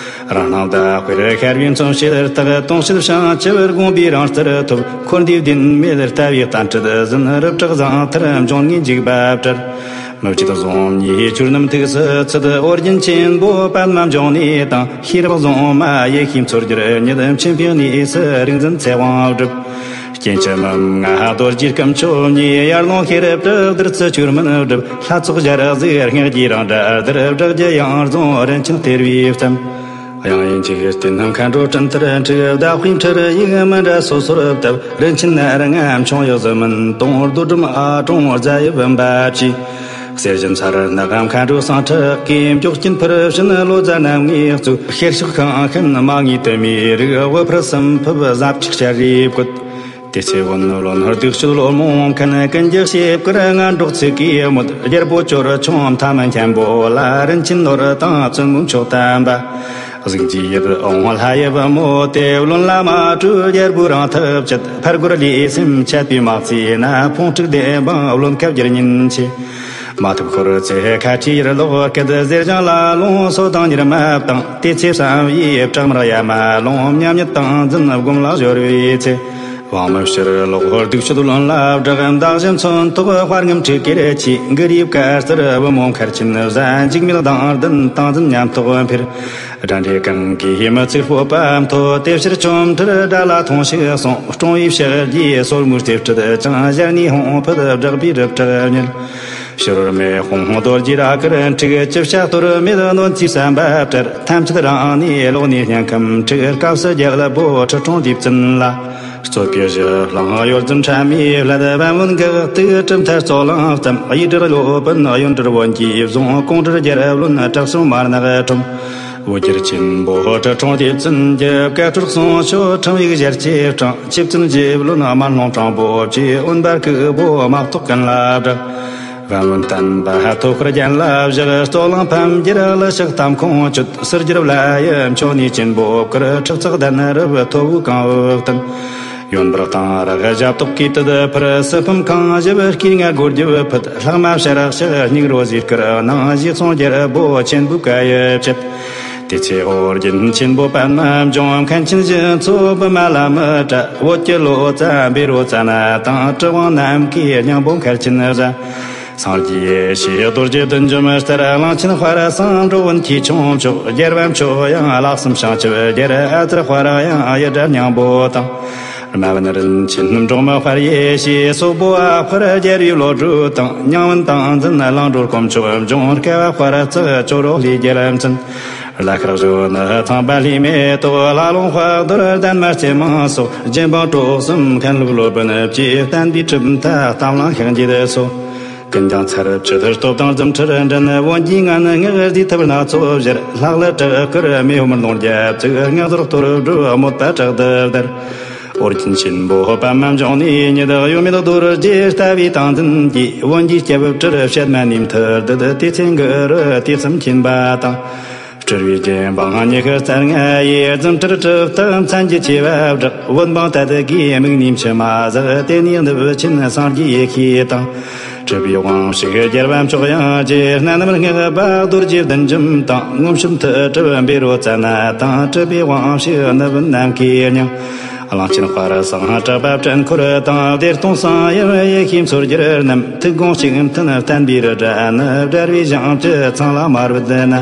རང་སྣང་ཟླ་དཔལ་ཤར་བའི་མཚོན་བྱེད་རྟགས། སྟོང་བྱེད་བྱང་ཆུབ་དགོངས་པའི་རང་རྩལ་ཐོབ། འཁོར་འདས་བདེན་མེད་ལྟ་བའི་བསྟན་སྲིད་ཟིན། རབ་དྲག་ཟང་ཐལ་འབྱུང་ལྔའི་འཇིགས་པ་བྲལ། མི་བསྐྱོད་གཟུངས་བརྙེས་ཆོས་རྣམས་ཐུགས་སུ་ཚུད། ཨོ་རྒྱན་ཆེན་པོ་པདྨ་འབྱུང་གནས་དང་། ཤེས་རབ་གཟུངས་མ་ཡེ་ཤེས་མཚོ་རྒྱལ་ཉིད། མཆིམས་ཕུའི་གནས་སུ་རིག་འཛིན་ཚེ་དབང་སྒྲུབ། རྒྱན་ཆེན་མམ་ང་རྡོ་རྗེ་སྐུ་མཆོག་གཉིས། ཡར་ལུང་ཤེས་རབ་བྲག་རྡུལ་ཚུལ་འཆོས་མུན་སྒྲིབ། ལྷ་ཚོགས་ཞལ་གཟིགས་སྔགས་ཀྱི་རང་སྒྲ་ལྡིར། བསྒྲགས་རྒྱུ་ཡང་རྫོང་རིན་ཆེན་གཏེར་བུའི་གཏམ། དབྱངས་ཡན་ཆད་རྟེན་རྣམས་མཁའ་འགྲོ་སྤྲིན་ལྟར་འཁྲིགས། བདག་པོའི་ཁྲིར་ཡིག་མི་འདྲ་སོ་སོར་བཏབ། རིན་ཆེན་ནར་ལྔ་མཆོང་ཡོད་ཟིལ་མིན་དང་། རྡོ་སྒྲོམ་ཨ་ཀྲོང་རྫ་ཡབ་འབབ་ཀྱིས། གསེར་བཞིན་ཚ་རུ་ནག་མཁའ་འགྲོ་ཟངས་ཁྲི་གི། མགྱོགས་སྐྱིན་ཕུར་བྱིན་ལོ་ཙཱ་རྣམ་ལྔས་གཙོས། ཤེར་ཕྱོགས་ཁང་ཤིན་མ་ངེས་དུ་མའི་རིགས། དབུ་ཕུར་སུམ་ཕུབ་ཟབ་ཆགས་ཤར་རིའི་བཀོད། དེ་ཚེ་བོན་བློན་སྡིག་སྤྱོད་བློན་རྨོངས་མཁན། ཀུན་གྱི་བྱེད་པར་ངན་སྒྲོག་ཚིག་གིས་དམོད། རྒྱལ་པོ་ཅོར་ཆུང་མཐའ་མི་མཁན་པོ་ལ། རིན་ཆེན་ནོར་དང་བཙུན་མོའི་མཆོག་དམ་པ། གཟུགས་འཇིགས་ཡིད་འོང་ལྷ་ཡི་བུ་མོ་དེ། བློན་ལ་མ་གྲོས་རྒྱལ་པོའི་རང་ཐབས་བྱེད། ཕར་རྒོལ་ལས་སེམས་ཆད་པའི་དམག་རྩེ་ན། ཕུང་དཀྲུགས་བདེན་དཔང་བློན་ཁ་བསྒྱུར་ཉེན་ཆེ། མ་ཐུབ་ཤོར་ཚེ་ཁ་ཁྲིའི་ཡིར་ལོག་སྐད། གཟེར་ལྗང་ལ་ལོང་སོ་དང་ཉེར་མ་བཏང་། དེ་ཚེ་བསམ་ཡས་བྲག་དམར་གཡའ་མ་ལོང་། མཉམ་ཉིད་ཏིང་འཛིན་སྒོམ་ལ་སྦྱོར་བའི་ཚེ། དབང་མི་ཕྱིར་ལོག་སྡིག་སྤྱོད་བློན་ལ་བསྒྲགས། མདའ་བཞི་མཚོན་ཐོགས་དཔའ་ངར་འཁྲིགས་ཀེར་གྱིས། མགུལ་རིས་དཀར་གསལ་བུ་མོ་མཁར་ཆེན་བཟའ། འཇིགས་མེད་གདངས་ལྡན་ཏིང་འཛིན་ཉམས་རྟོགས་འཕེལ། དགྲ་འདྲེ་གང་གིས་མི་ཚིག་སྤོབས་པ་མཐོ། དེ་ཕྱིར་བཅོམ་ཁྲིར་དགྲ་ལ་ཐོངས་ཤིག་གསུངས། ཀྲོང་བའི་ཕྱག་རྒྱའི་སོར་མོའི་རྩེ་ཁྲིད་ཅིང་། ཞལ་ནས་ཧོང་ཕུད་བསྒྲགས་པའི་རི་བྲག་ཉིལ། ཕྱི་རོལ་མེ་དཔུང་རྡོ་རྗེའི་ར་གར་འཁྲིགས། ཅི་བྱ་གཏོལ་མེད་གནོད་འཚེའི་བསམ་པ་བྲལ། ཐམས་ཅད་རང་གནས་ལོག་ནས་སྙིང་ཁམས་འཁྲུགས། སྐབས་སུ་རྒྱལ་པོ་ཁྲི་སྲོང་ལྡེ་བཙན་ལ། རྩོད་པའི་གཞི་བླངས་གཡོ་རྫུ་འཕྲ་མས་བསླད། བན་བོན་འགག་དུས་གྲུབ་མཐའ་རྩོད་གླེང་བརྩམས། གཡུ་སྒྲར་སློབ་དཔོན་གཡོན་གྲལ་བོན་གྱིས་བཟུང་། གོང་གྲལ་རྒྱལ་བློན་བྲག་སྲུང་མར་ནག་ཁྲོམ། བོད་རྒྱལ་ཆེན་པོ་ཁྲི་སྲོང་ལྡེ་བཙན་གྱི། བཀའ་གྲོལ་གསུང་ཆོས་ཁྲིམས་ཡིག་ཞལ་གྱིས་དྲངས། ཆིབས་བཙུན་རྗེ་བློན་དམར་ལྷུང་སྤྲང་པོ་བཅས། འོན་པར་ཁུ་བོ་དམག་ཐོག་ཀུན་ལ་བསྒྲགས། བན་བོན་བསྟན་པ་ཐོབ་ཤོར་རྒྱན་ལ་བཞག་རྩོད་གླེང་ཕམ་རྒྱུར་གླུ་ཕྱག་གཏམ་ཁོང་བཅོལ། ཟུར་རྒྱལ་བླ་ཡི་མཆོད་གནས་ཆེན་པོ་བསྐོར། ཁྲི་ཚོགས་གདན་རབས་ཐོར་བུ་གང་བུ་བསྟན། ཡོན་པར་གཏང་རག་ཞབས་ཏོག་གིས་དུད་འཕུར། སྲིད་ཕུང་ཁང་བཞི་བུ་སྐྱེས་ལྔ་སྒོ་རྒྱུ་ཕུད། ལྷག་མ་ཕྱི་རག་ཕྱི་སྙིགས་རོ་བཟོས་བསྐུར་གནང་། ཞེས་གསུངས་རྒྱལ་པོ་ཆེན་པོའི་བཀའ་ཡི་བཅད། དེ་ཚེ་ཨོ་རྒྱན་ཆེན་པོ་པདྨ་འབྱུང་། མཁན་ཆེན་བཞི་མཚོ་བི་མ་ལ་མི་ཏྲ། བོད་ཀྱི་ལོ་ཙཱ་བཻ་རོ་ཙ་ན་དང་། གྲུབ་དབང་ནམ་མཁའི་སྙིང་པོ་མཁར་ཆེན་བཟའ། སངས་རྒྱས་ཡེ་ཤེས་རྡོ་རྗེ་བདུད་འཇོམས་ལྟར། གླང་ཆེན་དཔལ་བཟང་འགྲོ་མགོན་འཐུས་ཆུང་མཆོག་རྒྱལ་བ་མཆོག་དབྱངས་ལག་གསུམ་བྱང་ཆུབ་རྒྱལ། ཨ་ཙར་དཔལ་དབྱངས་ཡི་སྒྲ་སྙིང་པོ་དང་། རྨ་བན་རིན་ཆེན་འབྲོག་མི་དཔལ་ཡེ་ཤེས། སོག་པོ་ཨ་དཔལ་རྒྱལ་བའི་བློ་གྲོས་དང་། ཉང་བན་ཏིང་འཛིན་གླིང་འགྲོ་དཀོན་མཆོག་འབྱུང་། སྐལ་བ་དཔལ་བརྩེགས་ཅོག་རོ་ལྷའི་རྒྱལ་མཚན། བླ་མཁར་གཞོན་ནུ་ཚངས་པ་ལྷའི་མེ་ཏོག་ལྷ་ལུང་དཔལ་རྡོར་ལྡན་མ་རྩེ་མང་སོགས། རྗེ་འབངས་གྲོགས་གསུམ་མཁན་སློབ་སློབ་དཔོན་བཅས། བསྟན་པའི་གྲུབ་མཐའ་གཏམ་གླེང་ཤིང་འབྱེད་སོགས། ཀུན་ཀྱང་ཚར་བཅད་སྟོབས་དང་རྫུ་འཕྲུལ་འགྲན། བོན་གྱི་ངན་སྔགས་བཟླས་ཐབས་སྣ་ཚོགས་བཞིར། ལྷག་ལུས་དྲག་དཀར་མེ་ཡོམ་ལོང་རྒྱབ་བཙུགས། སྔགས་ཟོར་གཏོར་སྒྲོལ་དམོད་པ་དྲག་ཏུ་བརྡར། ཨོ་རྒྱན་ཆེན་པོ་པདྨ་འབྱུང་གནས་ཉིད། གཡོ་མེད་རྡོ་རྗེ་ལྟ་བུའི་ཏིང་འཛིན་གྱིས། བོན་གྱི་སྐྱེ་བོ་སྤྲུལ་བཤད་མ་ནིང་མཐུ་བསྡུས། དེ་ཚེ་གུ་རུ་དུས་གསུམ་མཁྱེན་པ་དང་། སྤྲུལ་པའི་རྒྱལ་འབངས་ཉི་ཤུ་རྩ་ལྔ་ཡིས། རྫུ་འཕྲུལ་གྲུབ་རྟགས་མཚན་གྱི་ཆེ་བ་བསྒྲགས། བོད་འབངས་དད་དགའི་མིག་ནས་མཆི་མ་ཟགས། དེ་ནས་ནུབ་ཆེན་སངས་རྒྱས་ཡེ་ཤེས་དང་། གྲུབ་པའི་དབང་ཕྱུག་རྒྱལ་བ་མཆོག་དབྱངས་ཀྱིས། གནམ་རྣམས་སྔགས་པ་རྡོ་རྗེ་བདུད་འཇོམས་དང་། ངོམ་ཤུལ་མཐུ་གྲུབ་བཻ་རོ་ཙ་ན་དང་། གྲུབ་པའི་དབང་ཕྱུག་ནུབ་བོན་ནམ་མཁའི་སྙིང་། གླང་ཆེན་དཔལ་བཟང་གྲགས་པ་བྲན་འཁོར་དང་། བདེ་སྟོང་གསང་ཡུམ་ཡེ་ཤེས་མཚོ་རྒྱལ་རྣམས། ཐུགས་དགོངས་གཅིག་མཐུན་བསྟན་པའི་རི་སྒྲ་ནི། སྒྲ་རིས་བཞེངས་ཀྱི་ཚང་ལ་མར་བུད་ན།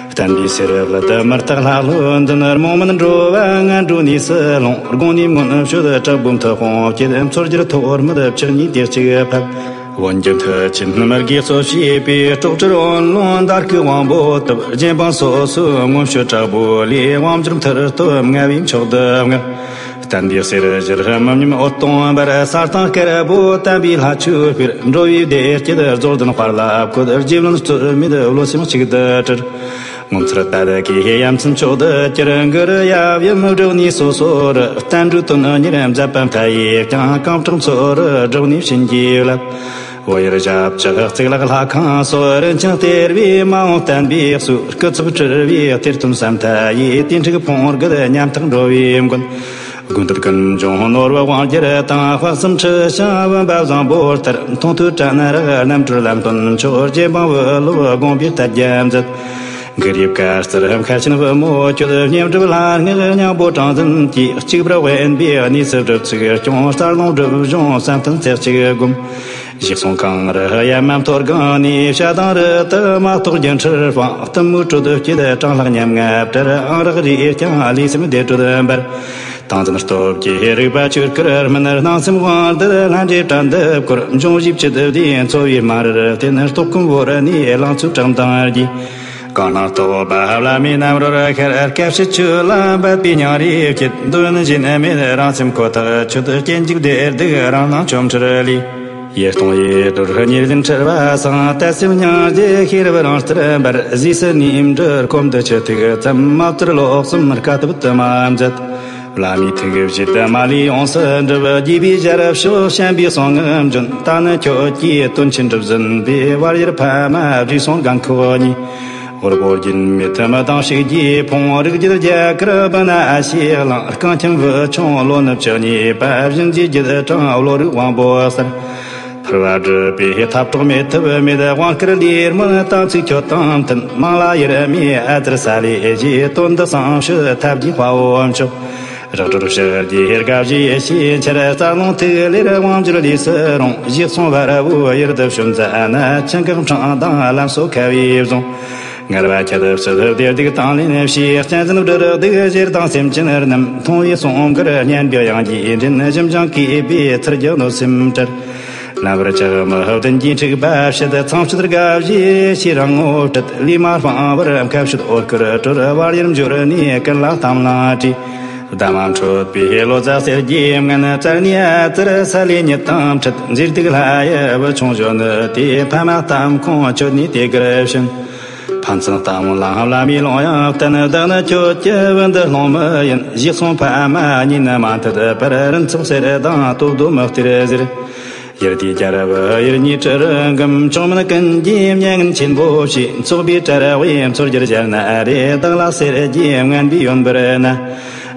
བསྟན་པའི་སེར་བུ་དུ་མི་རྟག་ལྷ་ལྷོ་འཛིན། རྨོངས་མུན་འགྲོ་བ་ངན་འགྲོ་གནས་སུ་ལྷུང་། དགོངས་ནས་མངོན་སྤྱོད་དྲག་པོའི་མཐུ་དཔུང་བསྐྱེད། མཚོ་རྒྱལ་ཐོག་མེད་ཕྱག་གཉིས་དེ་གཅིག་ཕབ། བོན་གྱི་མཐུ་ཆེན་མི་དགེ་གཙོ་བྱས་པའི། སྲོག་གཅོད་འོན་ལོང་འདར་ཁུག་དབང་པོ་བཏབ། རྗེ་འབངས་སོ་སོའི་མངོན་སྤྱོད་དྲག་པོ་ལས། དབང་སྒྱུར་མཐུར་སྟོབས་མངའ་བའི་མཆོག་ཏུ་བསྔགས། བསྟན་པའི་གསེར་བཞུར་མི་ཉམས་འོད་སྟོང་འབར། ས་སྟེང་དཀར་པོ་བསྟན་པའི་ལྷ་ཆོས་སྤེལ། འགྲོ་བའི་བདེ་སྐྱིད་རྫོགས་ལྡན་དཔལ་ལ་བཀོད། རྗེ་བློན་རྩོད་མེད་བློ་སེམས་གཅིག་ཏུ་དྲིལ། ངོ་མཚར་དད་ཀྱི་ཡ་མཚན་མཆོག་ཏུ་གྱུར། གུ་རུ་ཡབ་ཡུམ་བསྒྲགས་ནས་སོ་སོ་རུ། བསྟན་འགྲོའི་དོན་གཉེར་མཛད་པ་མཐའ་ཡས་ཀྱང་། རྐང་བྲང་མཚོ་རུ་བསྒྲགས་ནས་བྱིན་གྱིས་བརླབས། བོད་ཡུལ་ཞབས་ཕྱི་གཙུག་ལག་ལྷ་ཁང་སོགས། རིན་ཆེན་གཏེར་བུས་མ་འོངས་བསྟན་པའི་སྲོལ། སྐུ་ཚབ་སྤྲུལ་པའི་གཏེར་སྟོན་ས་མཐའ་ཡས། དེ་འཁྲིག་ཕུང་བརྒལ་ཉམ་ཐག་འགྲོ་བའི་མགོན། དགོན་སྡེ་ཀུན་འབྱུང་ནོར་བུ་དབང་རྒྱལ་དང་། དཔག་བསམ་འཁྲི་ཤིང་བུམ་པ་བཟང་པོ་ལྟར། མཐོང་ཐོས་དྲན་རེག་རྣམ་གྲོལ་ལམ་སྟོན་མཆོག་རྗེ་འབངས་བུ་སློབ་དགོངས་པའི་རྟ་རྒྱ་མཛད། མགུལ་རིས་དཀར་གསལ་མཁར་ཆེན་བུ་མོ་ཁྱོད། བསྙེན་སྒྲུབ་ལྷ་སྔགས་སྙིང་པོ་དྲང་འཛིན་གྱིས། གཅིག་པུར་དབེན་པའི་གནས་སུ་སྒྲུབ་ཚུགས་སྐྱོང་། རྩ་རླུང་སྒྲུབ་གཞུང་བསམ་གཏན་རྩེ་གཅིག་བསྒོམ། ཞིག་གསུང་གངས་རི་གཡའ་མ་མཐོ་སྒང་ནས། བྱ་དང་རི་དྭགས་མ་གཏོགས་སྒྱུ་འཕྲུལ་སྤངས། གཏུམ་མོའི་དྲོད་སྐྱེད་གྲང་ལྷགས་ཉམ་ང་བྲལ། ཨང་རག་རིས་ཀྱང་ལུས་སེམས་བདེ་དྲོད་འབར། ཏིང་འཛིན་སྟོབས་ཀྱིས་རིག་པ་ཆོས་སྐུར་སྨིན། སྣང་སེམས་དབང་དུ་ལྷ་འདྲེ་བྲལ་འདབ་བསྐོར། འབྱུང་བཞིའི་བཅུད་བདེ་འཚོ་བའི་དམར་རུ་བརྟེན། རྟོག་གོམས་བོར་ནས་ལང་ཚོའི་བཀྲག་མདངས་རྒྱས། གང་སྣང་རྟོག་པ་བླ་མའི་རྣམ་རོལ་ཤར། སྐད་ཕྱིར་ཆོས་ལ་འབད་པའི་སྙིང་རུས་བསྐྱེད། འདོད་ཡོན་གཞན་མེད་རང་སེམས་ཁོ་ཐག་ཆོད། སྐྱེ་འཇིག་བདེ་སྡུག་རང་སྣང་ཆོ་འཕྲུལ་ལས། ཡིད་གཏོང་ཡིད་སྒྲོལ་ཉེར་བདུན་ཁྲིད་པ་སང་། དད་སེམས་སྙིང་རྗེ་ཤེས་རབ་རང་ལྟར་འབར། རྗེས་སུ་ནུས་འབྲུ་སྐོམ་དུ་ཆུ་ཐིགས་ཙམ། མ་བཙིར་ལོག་གསུམ་དཀའ་ཐུབ་དུ་མ་མཛད། བླ་མའི་ཐུགས་བཞེད་མ་ལུས་ཡོངས་སུ་འགྲུབ། དགྱེས་པའི་ཞལ་ཕྱོགས་བྱམས་པའི་གསུང་ངུར་འབྱོན། ད་ནི་ཁྱོད་ཀྱིས་དོན་ཆེན་སྒྲུབ་ཟིན་པས། བར་ཡུལ་ཕ་མ་བགྲེས་སོང་རྒན་འཁོགས་གཉིས། དབུལ་པོ་རྒྱུན་མེད་མི་དང་ཕྱུགས་རྒྱུད་ཕོངས། རིགས་རྒྱུད་རྒྱ་གར་བུ་ན་ཨ་ཤེ་གླིང་། རྐང་ཁྱིམ་བུ་ཆུང་ལོ་ནུབ་བཅུ་གཉིས་པ། གཞུང་གི་རྒྱུད་དྲངས་བློ་རིག་དབང་པོ་གསལ། ཕུར་བ་སྒྲུབ་པའི་ཐབས་གྲོགས་མེད་ཐབས་མེད། དབང་བསྐུར་ལས་སྨོན་དམ་ཚིག་ཁྱོད་དང་མཐུན། མང་ལ་ཡུལ་མིའི་ཨ་ཙར་ས་ལས་བཞེས། དོན་འདི་བསམ་ཞུ་ཐབས་ཀྱི་དཔའ་བོ་མཆོག་རག་གྲོལ་ཕྱག་རྒྱའི་དགའ་བཞིའི་ཡེ་ཤེས་འཆར། རྩ་རླུང་ཐིག་ལེར་དབང་བསྒྱུར་ལས་སུ་རུང་། ཞེ་སོང་བར་བུ་ཡུལ་དུ་བྱོན་མཛད་ན། ཆང་གག་འཕྲང་དང་ལམ་སོགས་ཁ་བའི་བཟུང་། ངལ་བ་ཁྱད་ཕྱིར་བདེ་སྡུག་དང་ལེན་བྱས། གཅན་གཟན་བྲུ་རིགས་སྡུག་གཞིར་དང་སེམས་ཅན་རྣམས། མཐོང་བའི་གསུང་མགུར་སྙན་པའི་དབྱངས་ཀྱིས་འདྲེན། ཞིང་སྦྱངས་གུས་པས་ཚུར་རྒྱུ་གནོད་སེམས་བྲལ། ལམ་བར་ལྕགས་མི་བདུན་གྱིས་འཁྲིག་པ་བྱེད། ཚངས་སྤྱོད་དགའ་བཞིའི་ཤེས་རང་ངོ་སྤྲད། ལུས་མ་སྤངས་པར་མཁའ་སྤྱོད་འོད་སྐུར་གྲོལ། བར་ཡུལ་འབྱོར་ནས་ཀུན་ལ་གཏམ་ལང་བྲིས། གདམས་ངག་འཕྲོད་པའི་ལོ་ཙཱ་གསེར་གྱི་སྔན། བཙལ་ནས་ཨ་ཙར་ས་ལའི་ཉི་དང་འཕྲད། མཛེས་སྡུག་ལྷ་ཡི་བུ་ཆུང་གཞོན་ནུ་དེ། ཕ་མ་གཏམ་ཁོང་ཁྱོད་ནས་དེ་གར་བྱོན། ཕན་ཚུན་གཏམ་ལ་བླ་མའི་ལུང་ཡང་བསྟན། བདག་ནི་ཁྱོད་ཀྱི་བུ་འདི་སློང་མི་ཡིན། ཞེ་སོང་ཕ་མ་གཉིས་ནི་མ་འཐད་པར། རིན་ཚོགས་གསེར་དང་སྟོབས་རྡོ་མི་སྟེར་ཟེར། ཡུལ་དེའི་རྒྱལ་བུ་ཡུལ་གཉིས་གྲི་རུ་འགུམ། གཅུང་མིན་ཀུན་གྱིས་མྱ་ངན་ཆེན་པོ་བྱས། ཚོགས་པའི་གྲལ་དབུས་མཚོ་རྒྱལ་མཇལ་ན་རེ། བདག་ལ་གསེར་གྱི་ངན་པའི་ཡོན་པར་གནས།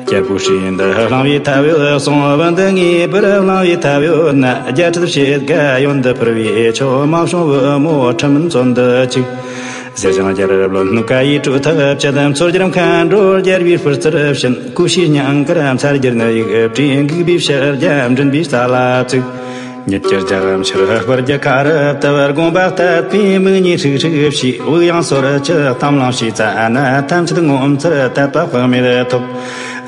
རྒྱལ་པོའི་སྲས་འདི་བླང་བའི་ཐབས་ཡོད་གསུངས། བུ་འདི་ངེས་པར་བླང་བའི་ཐབས་ཡོད་ན། རྒྱལ་ཁྲིད་བྱེད་དགའ་ཡོན་འདི་ཕུལ་བས་ཆོག་མ་བྱུང་བུ་མོ་ཁྲིམས་མིན་བཙོན་དུ་བཅུག་ཟེར་ཞིང་རྒྱལ་བློན་ཀྭ་ཡེ་སྤྲོད་ཐབས་བྱེད། མཚོ་རྒྱལ་མཁའ་འགྲོ་རྒྱལ་བའི་སྤུར་རྩེར་ཕྱིན། ཀུ་ཤའི་སྙིང་གར་མཚར་རྒྱུ་ནི་ཡིག་བྲིས། འགུགས་པའི་ཕྱག་རྒྱ་མགྲིན་པའི་རྩ་ལ་བཙུགས། ཉིད་ཀྱི་རྒྱ་མཆེར་སྤར་རྒྱུ་ཁ་རུ་བཏབ། དགོངས་པ་དད་པའི་མིག་གཉིས་ཧྲིག་ཧྲིག་བྱས། དབུགས་ཡང་སོར་ཆུད་གཏམ་གླེང་བྱས་ཙ་ན། ཐམས་ཅད་ངོ་མཚར་དད་པ་དཔག་མེད་ཐོབ།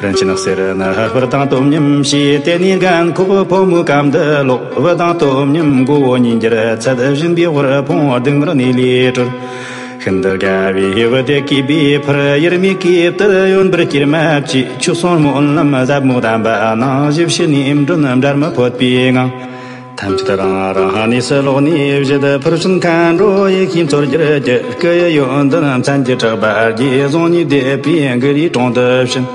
རིན་ཆེན་གསེར་ནི་སྤུར་དང་སྟོབས་མཉམ་བྱས། དེ་ནས་རྒན་འཁོགས་ཕོ་མོའི་གམ་དུ་ལོག་བུ་དང་སྟོབས་མཉམ་མགོ་བོ་གཉིས་འགྱུར་ཚད། བཞིན་པའི་དབུལ་ཕོངས་སྡུག་བསྔལ་གནས་ལས་གྲོལ། ཤིན་ཏུ་དགའ་བའི་བུ་དེ་གུས་པས་ཕུལ། ཡུལ་མིའི་གུས་བཏུད་ཡོན་པར་སྐྱེལ་མ་བཅས། ཆོས་གསུང་སྨོན་ལམ་ཟབ་མོ་གདམས་པ་གནང་། ཞིབ་བཤེར་ནས་མགྲོན་འབྲལ་མི་ཕོད་པའི་ངང་། ཐམས་ཅད་རང་རང་གནས་སུ་ལོག་ནས་བཞུད། ཕུར་ཕྱིན་མཁའ་འགྲོ་ཡེ་ཤེས་མཚོ་རྒྱལ་གྱི། སྐུ་ཡི་ཡོན་ཏན་མཚན་གྱི་གྲགས་པ་རྒྱས། གཟུངས་བརྙེས་སྡེ་པའི་མགུལ་ཡུལ་དྲུང་དུ་ཕྱིན།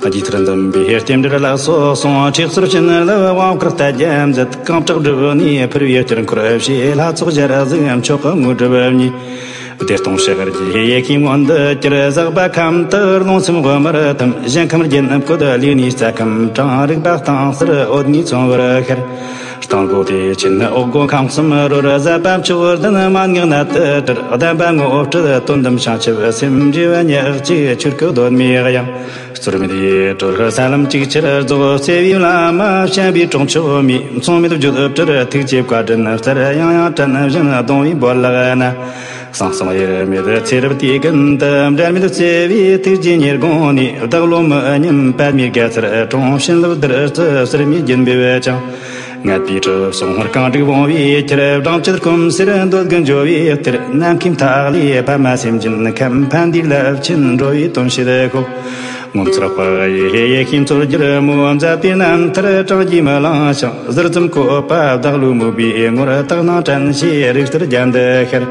རྗེ་ཚུལ་འཛིན་པའི་རྟེན་འབྲེལ་ལ་སོགས་གསུངས། ཁྲིགས་གསོལ་བྱིན་རླབས་དབང་བསྐུར་ལྟ་རྒྱ་མཛད། རྐང་བྲག་སྒྲུབ་ནས་ཕུར་བུའི་དཀྱིལ་འཁོར་བྱས། ལྷ་ཚོགས་ཞལ་གཟིགས་མཆོག་གི་དངོས་གྲུབ་བརྙེས། བདེ་སྟོང་ཕྱག་རྒྱའི་ཡེ་ཤེས་མངོན་དུ་གྱུར། ཟག་པ་ཁམས་དག་རླུང་སེམས་དབུ་མར་ཐིམ། ཞིང་ཁམས་རྒྱུན་བཀོད་ལུས་གནས་རྩ་ཁམས་དྲངས། རིག་པ་གཏིང་ཟབ་འོད་ལྔའི་ཚོམ་བུར་ཤར། རྟ་མགོ་དེ་ཆེན་འོག་སྒོ་ཁང་གསུམ་རོལ། ཟབ་པ་མཆོག་ལྡན་མན་ངག་གནད་དུ་དྲིལ། གདམས་པ་དངོས་སྤྲུལ་དོན་དམ་བྱང་ཆུབ་སེམས། འབྲས་བུ་ཉག་གཅིག་ཆོས་སྐུ་གདོད་མའི་དབྱིངས། རྩོལ་མེད་ཡིད་སྤྲུལ་ས་ལམ་གཅིག་ཆར་རྫོགས། བརྩེ་བའི་བླ་མ་བྱམས་པའི་གྲོགས་མཆོག་མའི། མཚུངས་མེད་བརྗོད་བྲལ་ཐུགས་རྗེའི་བཀའ་དྲིན་སྩལ། ཡང་ཡང་དྲན་བཞིན་གདུང་བའི་འབོད་ལག་ན། གསང་གསུམ་དབྱེར་མེད་ཚེ་རབས་དུས་ཀུན་ཏུ། འབྲལ་མེད་བརྩེ་བའི་ཐུགས་རྗེའི་ཉེར་དགོངས་ནས། བདག་བློ་མི་མཉམ་པདྨའི་དགའ་ཚལ་དྲོངས། བྱིན་རླབས་བདུད་རྩི་ཟེར་མའི་རྒྱུན་འབེབས་ཀྱང་། ངད་པའི་གྲིབ་སོང་རྐང་དྲུག་བོང་བུའི་ཁྱེར། སྦྲང་བཅུད་སྐོམ་སེར་འདོད་དགུ་འཇོ་བའི་གཏེར། ནམ་མཁའི་མཐའ་ཀླས་པདྨ་སེམས་ཅན་ཁམས། ཕན་བདེའི་རླབས་ཆེན་འགྲོ་བའི་དོན་བྱེད་ཤོག་ངོ་མཚར་དཔག་ཡས་ཡེ་ཤེས་མཚོ་རྒྱལ་མོ། མཛད་པའི་རྣམ་ཐར་བགྲང་རྒྱས་མི་ལང་ཞིང་། ཟུར་ཙམ་བཀོད་པ་བདག་བློའི་མོས་པའི་ངོར། དག་སྣང་དྲན་ཤེས་རིག་གཏེར་རྒྱན་དུ་ཤར།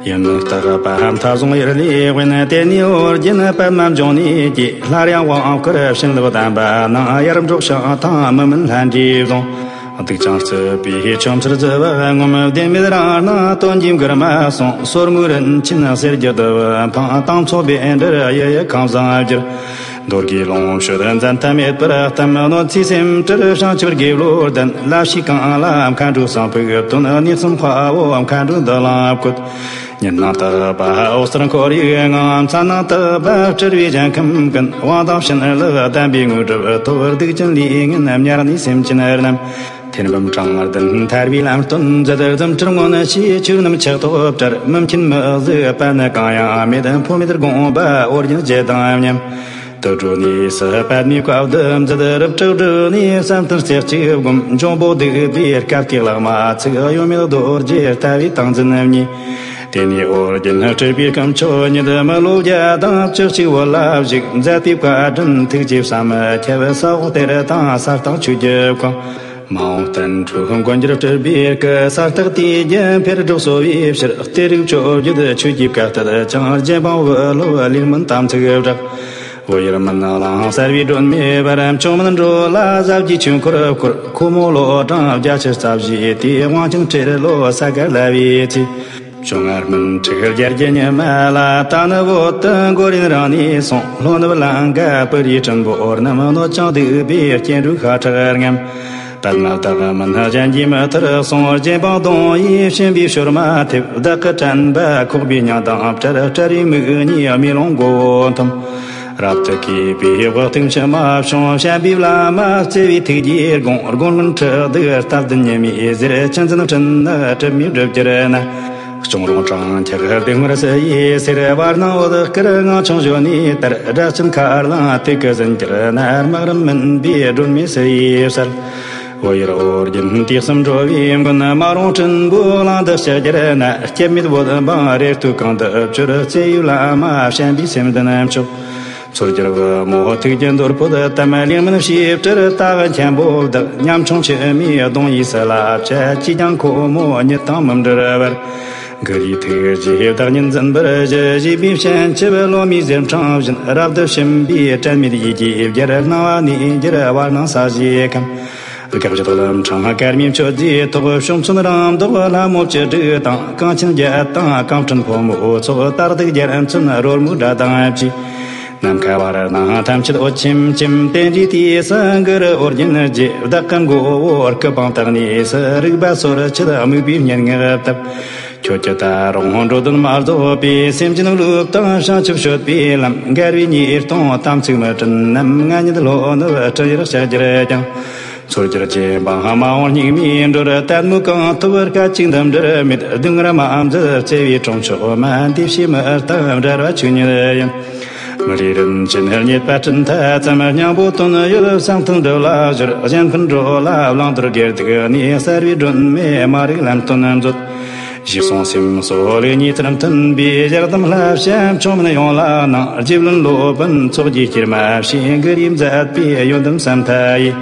ཡུམ་རྟག་པ་མཐའ་བཟུང་ཡུལ་ལས་དབེན། དེ་ནས་ཨོ་རྒྱན་པདྨ་འབྱུང་གནས་ཀྱིས། སླར་ཡང་དབང་བསྐུར་བྱིན་རླབས་གདམས་པ་གནང་། ཡར་འབྲོག་ཞང་ཐང་མི་མིན་ལྷ་འདྲེས་བཟུང་། སྡིག་ཅན་རྩུབ་པའི་ཆོ་འཕྲུལ་བརྫི་བ་ངོམ། བདེན་མེད་རང་སྣང་དོན་གྱི་མགུར་མ་གསུངས། སོར་མོའི་རིན་ཆེན་གསེར་གྱི་རྡོ་བུ་འཕངས། དང་མཚོ་བཻ་ཌཱུརྻ་ཡི་ཡི་ཁང་བཟང་བསྒྱུར། རྡོ་རྗེའི་ལོངས་སྤྱོད་འཛད་མཐའ་མེད་པར་གཏམས། གནོད་འཚེའི་སེམས་བྲལ་བྱང་ཆུབ་དགེ་བློ་ལྡན། བླ་བྱིའུ་གང་ལ་མཁའ་འགྲོའི་གསང་ཕུག་བཏོན། གནས་གསུམ་དཔའ་བོ་མཁའ་འགྲོའི་མདུན་ལམ་བཀོད། ཉི་སྣང་དག་པ་འོད་ཟེར་འཁོར་ཡུག་ངང་། མཚན་ནི་དག་པ་སྤྲུལ་པའི་ཞིང་ཁམས་ཀུན། དབང་དང་བྱིན་རླབས་ལྡན་པའི་དངོས་གྲུབ་ཐོབ། སྡིག་ཅན་ལས་ངན་ཉེར་ལེན་སེམས་ཅན་རྣམས། ཐེར་འབུམ་གྲངས་བདུན་ཐར་པའི་ལམ་སྟོན་མཛད། རྫུ་འཕྲུལ་མངོན་ཞེས་ཆོས་རྣམས་ཆགས་ཐོབ་བྲལ། མི་མཁྱེན་མི་གཟིགས་པ་ནི་གང་ཡང་མེད། འཕོ་མེད་དགོངས་པ་ཨོ་རྒྱན་རྗེ་དང་མཉམ། དུད་འགྲོ་གནས་སུ་པདྨའི་བཀའ་བསྡུ་མཛད། རབ་གྲགས་སྒྲུབ་ནས་བསམ་གཏན་རྩེ་གཅིག་བསྒོམ། འབྱུང་པོ་སྡིག་པའི་བཀའ་བརྟགས་ལྷག་མ་ཚིག་གཡོ་མེད་རྡོ་རྗེ་ལྟ་བའི་ཏིང་འཛིན་གཉིས། དེ་ནས་ཨོ་རྒྱན་སྤྲུལ་པའི་སྐུ་མཆོག་ཉིད། མི་ལོ་བརྒྱ་དང་བཅུ་གཅིག་བོད་ལ་བཞུགས། མཛད་པའི་བཀའ་དྲིན་ཐུགས་རྗེས་བསམ་མི་ཁྱབ། ས་འོག་གཏེར་དང་ས་སྟེང་ཆོས་ཀྱི་ཁོངས། མ་འོངས་བསྟན་འགྲོའི་མགོན་གྱུར་སྤྲུལ་པའི་སྐུ། གསལ་རྟགས་དུས་རྒྱུན་འཕེལ་འགྲིབ་གསོ་བའི་ཕྱིར། གཏེར་རིགས་བཅོ་བརྒྱད་ཆོས་ཀྱི་བཀའ་གཏད་ཅིང་། རྗེ་འབངས་བུ་སློབ་ལས་སྨོན་དམ་ཚིག་བསྒྲགས། བོད་ཡུལ་མི་ནག་གླིང་གསར་བའི་སྒྲོན་མེ་སྦར། མཆོག་མིན་འགྲོ་ལ་ཟབ་རྒྱས་ཆོས་འཁོར་བསྐོར། ཁོ་མོ་ལོ་གྲངས་བརྒྱད་ཅུ་རྩ་བཞིའི་དུས། དབང་ཆེན་སྤྲེལ་ལོ་ས་ག་ཟླ་བའི་ཚེས། བཅོ་ལྔ་སྨིན་དྲུག་བརྒྱད་ཀྱི་ཉི་མ་ལ། ད་ནི་བོད་དུ་མགོ་རིན་རང་ནས་སོང་། ལྷོ་ནུབ་ལང་ཀ་པུ་རིའི་སྲིན་པོ་རྣམས། གནོད་ཅིང་སྡིག་པའི་སྐྱེ་འགྲོའི་ཤ་ཁྲག་རྔམ། པདྨ་བདག་མིན་གཞན་གྱིས་མི་ཐར་གསུངས། རྗེ་འབངས་གདུང་བས་བྱིན་པའི་ཞུར་མ་ཐེབས། བདག་གི་དྲན་པ་ཁོག་པའི་མྱིང་དང་བྲལ། སྤྲ་རིའི་མིག་གཉིས་རྨེ་ལོང་མགོ་བོ་འཐོམས། རབ་ཏུ་གུས་པས་དབུ་གཏུགས་མཆི་མ་བྱུང་། བྱམས་པའི་བླ་མ་བརྩེ་བའི་ཐུགས་རྗེས་དགོངས། དགོན་མིན་ཁྲི་གདུགས་རྟ་བདུན་ཉི་མའི་ཟེར། ཆུ་འཛིན་སྤྲིན་ནག་གྲིབ་མས་བསྒྲིབས་གྱུར་ན། གཅོང་རོང་བྲང་འཁྱག་ལྡེ་སྔོན་སུ་ཡིས་སེར། བར་སྣང་འོད་དཀར་ངང་ཆུང་གཞོན་ནུའི་དར། སྒྲ་གཅན་མཁའ་ལ་དུས་ཀྱི་ཟིན་གྱུར་ན། སྨག་རུམ་མུན་པའི་སྒྲོན་མེ་སུ་ཡིས་བསལ། བོད་ཡུལ་ཨོ་རྒྱན་དུས་གསུམ་འགྲོ་བའི་མགོན། མ་རུངས་སྲིན་པོའི་གླིང་དུ་གཤེགས་གྱུར་ན། སྐྱབས་མེད་བོད་འབངས་རེ་ལྟོས་གང་དུ་གྱུར། བརྩེ་བའི་བླ་མ་བྱམས་པའི་སེམས་ལྡན་མཆོག། མཚོ་རྒྱལ་བུ་མོ་ཐུགས་རྒྱུད་འདོར་ཕོད་དམ། གླིང་སྨན་བྱེ་བྲག་ལྟ་བ་མཁན་པོ་བདག། ཉམ་ཆུང་ཕྱི་མའི་གདུང་ཡིས་སུ་ལ་བྱ། ཅིས་ཀྱང་ཁོ་མོ་ཉིད་དང་མི་འབྲལ་བར། གུ་རུའི་ཐུགས་རྗེས་བདག་ཉིད་འཛིན་པར་ཞུ། ཞེས་པའི་སྤྱན་ཆབ་ལོ་མའི་ཟེར་འཕྲེང་བཞིན། རབ་ཏུ་ཕྱིན་པས་དྲན་མེད་ཡིད་ཀྱིས་བརྒྱལ། སྣང་བ་ནས་འགྱུར་བར་སྣང་ས་གཞིའི་ཁམས། དགག་བྱ་དག་ལམ་འཕྲང་དཀར་མོའི་མཆོད་རྫས་ཐོག། གཤོམ་མཚོན་རང་མདོག་ལྷ་མོ་བཅུ་དྲུག་དང་། གངས་ཅན་རྒྱལ་དང་གངས་ཕྲན་ཕོ་མོ་ཚོགས། སྟག་གཟིག་རྒྱལ་མཚན་རོལ་མོའི་སྒྲ་དང་བཅས། ནམ་མཁའ་བར་སྣང་ཐམས་ཅད་འོད་ཆེམ་ཆེམ། རྟེན་འབྲེལ་དུས་སུ་གུ་རུ་ཨོ་རྒྱན་རྗེ། བདག་གི་མགོ་བོར་སྐུ་པང་བཏེགས་ནས་སུ། རིག་པ་སོར་ཆུད་དམིགས་པའི་སྙན་ངག་བཏབ། ཁྱོད་ཀྱི་ད་རུང་འགྲོ་དོན་མ་རྫོགས་པས། སེམས་ཅན་བསླུ་བཏང་བྱང་ཆུབ་སྤྱོད་པའི་ལམ། འགལ་བའི་ཉེས་ལྟུང་དམ་ཚིག་མི་དྲན་ནམ། ང་ཉིད་ལྷོ་ནུབ་སྤྲིན་ཡུལ་གཤེགས་གྱུར་ཀྱང་། མཚོ་རྒྱལ་རྗེ་འབངས་མ་འོངས་སྙིགས་མའི་འགྲོར། དད་མོས་གང་ཐོབ་སྐད་ཅིག་འདི་འབྲལ་མེད། སྡུག་བསྔལ་མ་མཛད་བརྩེ་བའི་གྲོང་མཆོག་མ། འདི་ཕྱིའི་མི་རྟག་འབྲལ་བ་ཆོས་ཉིད་ཡིན། མི་རིགས་རིན་ཆེན་རྙེད་པ་སྤྲིན་མཐའ་ཙམ། སྙིང་པོ་དོན་ཡོད་བསམ་གཏན་སྒྲུབ་ལ་གཞོལ། གཞན་ཕན་འགྲོ་ལ་བླང་དོར་དགེ་སྡིག་ནས། གསལ་བའི་སྒྲོན་མེ་མ་རིག་ལམ་སྟོན་མཛོད། ཞེས་གསུངས། སེམས་གསོ་ལུགས་གཉིས་ཐུར་མཐུན་པའི། ཞག་དམ་བསླབ་བྱ་མཆོག་མིན་ཡོངས་ལ་གནང་། རྗེ་བློན་སློབ་དཔོན་ཚོགས་ཀྱིས་སྐྱེལ་མ་བྱས། གུ་རུས་མཛད་པའི་ཡོན་ཏན་བསམ་མཐའ་ཡས།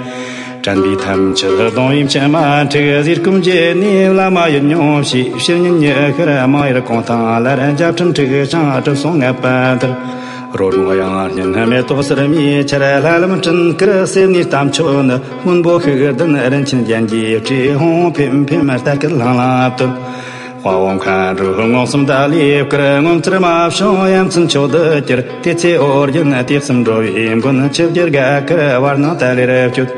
དྲན་པའི་ཐམས་ཅད་གདུང་བའི་མཆི་མ་འཁྲུགས། བཟེད་སྒོམ་བརྒྱུད་ནས་བླ་མ་ཡིད་སྨོན་བྱས། ཕྱི་ཉིན་ཉི་ཤར་མང་ཡུལ་གུང་ཐང་ལ། འཇའ་སྤྲིན་འཁྲིགས་ཤིང་གྲིབ་སོང་ངད་པ་ལྟར། རོལ་མོ་དབྱངས་སྙན་མེ་ཏོག་སིལ་མའི་ཆར། ལྷ་ལམ་སྤྲིན་དཀར་གསེབ་ནས་བལྟམས་ཆོག་ནི། སྔོན་པོ་ཤུགས་ལྡན་རིན་ཆེན་རྒྱན་གྱིས་སྤྲས། ཧོང་ཧོང་ཕེབས་ཕེབས་རྟ་སྐད་ལྷང་ལྷང་བཏོན། དཔའ་བོ་མཁའ་འགྲོའི་མངོན་སུམ་བདག་ལས་བསྐུར། ངོ་མཚར་མ་བྱུང་ཡ་མཚན་མཆོག་ཏུ་གྱུར། དེ་ཚེ་ཨོ་རྒྱན་དུས་གསུམ་འགྲོ་བའི་མགོན། ཆིབས་བསྒྱུར་དགའ་དཀར་བར་སྣང་ཏཱ་ལའི་རུ་བསྐྱོད།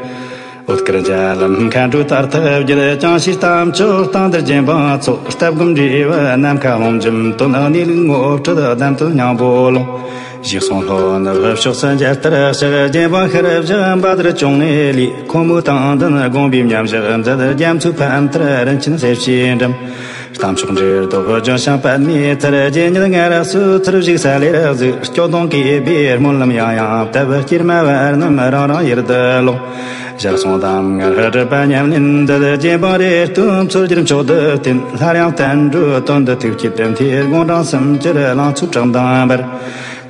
འོད་དཀར་འཇའ་ལམ་མཁའ་འགྲོའི་དར་ཐག་བརྒྱུད། ཅང་ཤེས་རྟ་མཆོག་རྟ་འདིར་རྗེ་འབངས་ཚོགས། ལྟ་སྒོམ་འབྲས་བུ་ནམ་མཁའ་ཀློང་འབྱིན་དོན། གནས་ལུགས་ངོ་སྤྲོད་གདན་དུ་སྙིང་པོ་ལོངས། ཞེས་གསུངས། ལྷོ་ནུབ་ཕྱོགས་སུ་མཇལ་དར་གཤེགས། རྗེ་འབངས་ཤར་བཞག་འབའ་དར་གཅོང་ནས་ལུས། ཁོ་མོའི་དང་ལྡན་དགོངས་པའི་མཉམ་བཞག་མཛད། རྒྱ་མཚོའི་ཕན་མཐར་རིན་ཆེན་གསེར་ཕྱེ་འགྲིམ། རྟ་མཆོག་འབྲས་རྡོ་ལྗོན་ཤིང་པདྨའི་ཚལ། རྗེ་ཉིད་སྔར་སོའི་ཚུལ་བཞུགས་ས་ལེར་གཟིགས། སྐྱོ་གདུང་གུས་པས་སྨོན་ལམ་ཡང་ཡང་བཏབ། སྐྱེལ་མ་བར་རྣམས་རང་རང་ཡུལ་དུ་ལོག། ཞལ་གསུང་གདམས་ངག་སྒྲུབ་པ་ཉམས་ལེན་མཛད། རྗེ་འབངས་རེ་ལྟོས་མཚོ་རྒྱལ་མཆོག་ཏུ་བསྟེན། སླར་ཡང་བསྟན་འགྲོའི་དོན་དུ་ཐུགས་བསྐྱེད་མཐུད། དགུང་གྲངས་སུམ་ཅུར་ལང་ཚོའི་བྲག་མདངས་འབར།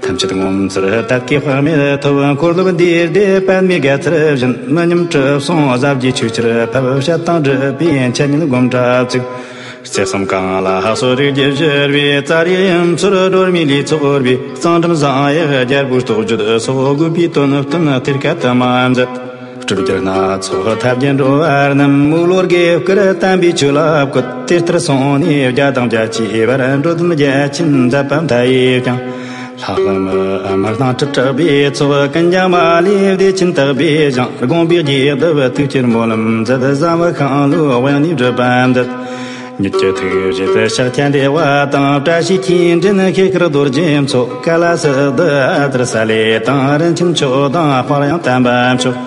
ཐམས་ཅད་ངོ་མཚར་དད་ཀྱི་དཔག་མེད་ཐོབ། འཁོར་སློབ་འདུས་སྡེ་པདྨའི་དགའ་ཚལ་བཞིན། མི་ཉམས་གྲིབ་སོང་ཟབ་རྒྱས་ཆོས་ཆར་ཕབ། བཤད་དང་སྒྲུབ་པའི་འཆད་ཉན་སྒོམ་གྲྭ་བཙུགས། རྩེ་གསུམ་གང་ལ་གསོ་རིག་རྒྱས་གཞིར་བའི། ཙཱ་རི་ཡུམ་མཚོར་སྒྲོལ་མའི་ལུས་ཚོགས་པའི། གཙང་འགྲམ་བཟང་ཡག་རྒྱལ་པོའི་རྟོགས་བརྗོད་སོགས། དགོས་པའི་དོན་བསྟན་གཏེར་ཁ་དུ་མ་མཛད། སྤྲུལ་རྒྱལ་སྣ་ཚོགས་ཐབས་ཀྱིས་འགྲོ་བ་རྣམས། མོའི་བློ་དགེ་བསྐུལ་དམ་པའི་ཆོས་ལ་བཀོད། དེ་ལྟར་སོང་ནས་བརྒྱ་དང་བརྒྱད་ཅུའི་བར། འགྲོ་དོན་རྒྱ་ཆེན་མཛད་པ་མཐའ་ཡས་ཀྱང་། ལྷ་དབུ་མི་དམར་སྣང་དྲི་དྲག་པའི་ཚོགས། ཀུན་ཀྱང་མ་ལུས་བདེ་ཆེན་དག་པའི་ཞིང་། དགོངས་པའི་རྒྱས་བཏབ་ཐུགས་བསྐྱེད་སྨོན་ལམ་མཛད། བཟང་བུ་ཤིང་ལོའི་དབྱངས་ནས་སྒྲུབ་པ་མཛད། ཉིད་ཀྱི་ཐུགས་རྗེས་ཤཱཀྱ་དེ་བ་དང་། བཀྲ་ཤིས་ཁྱིམ་འདྲེན་ཤེལ་དཀར་རྡོ་རྗེ་མཚོ། ཀ་ལ་སི་ཏུ་ཨ་ཏར་ས་ལེ་དང་། རིན་ཆེན་མཆོག་དང་དཔལ་དབྱངས་དམ་པ་མཆོག།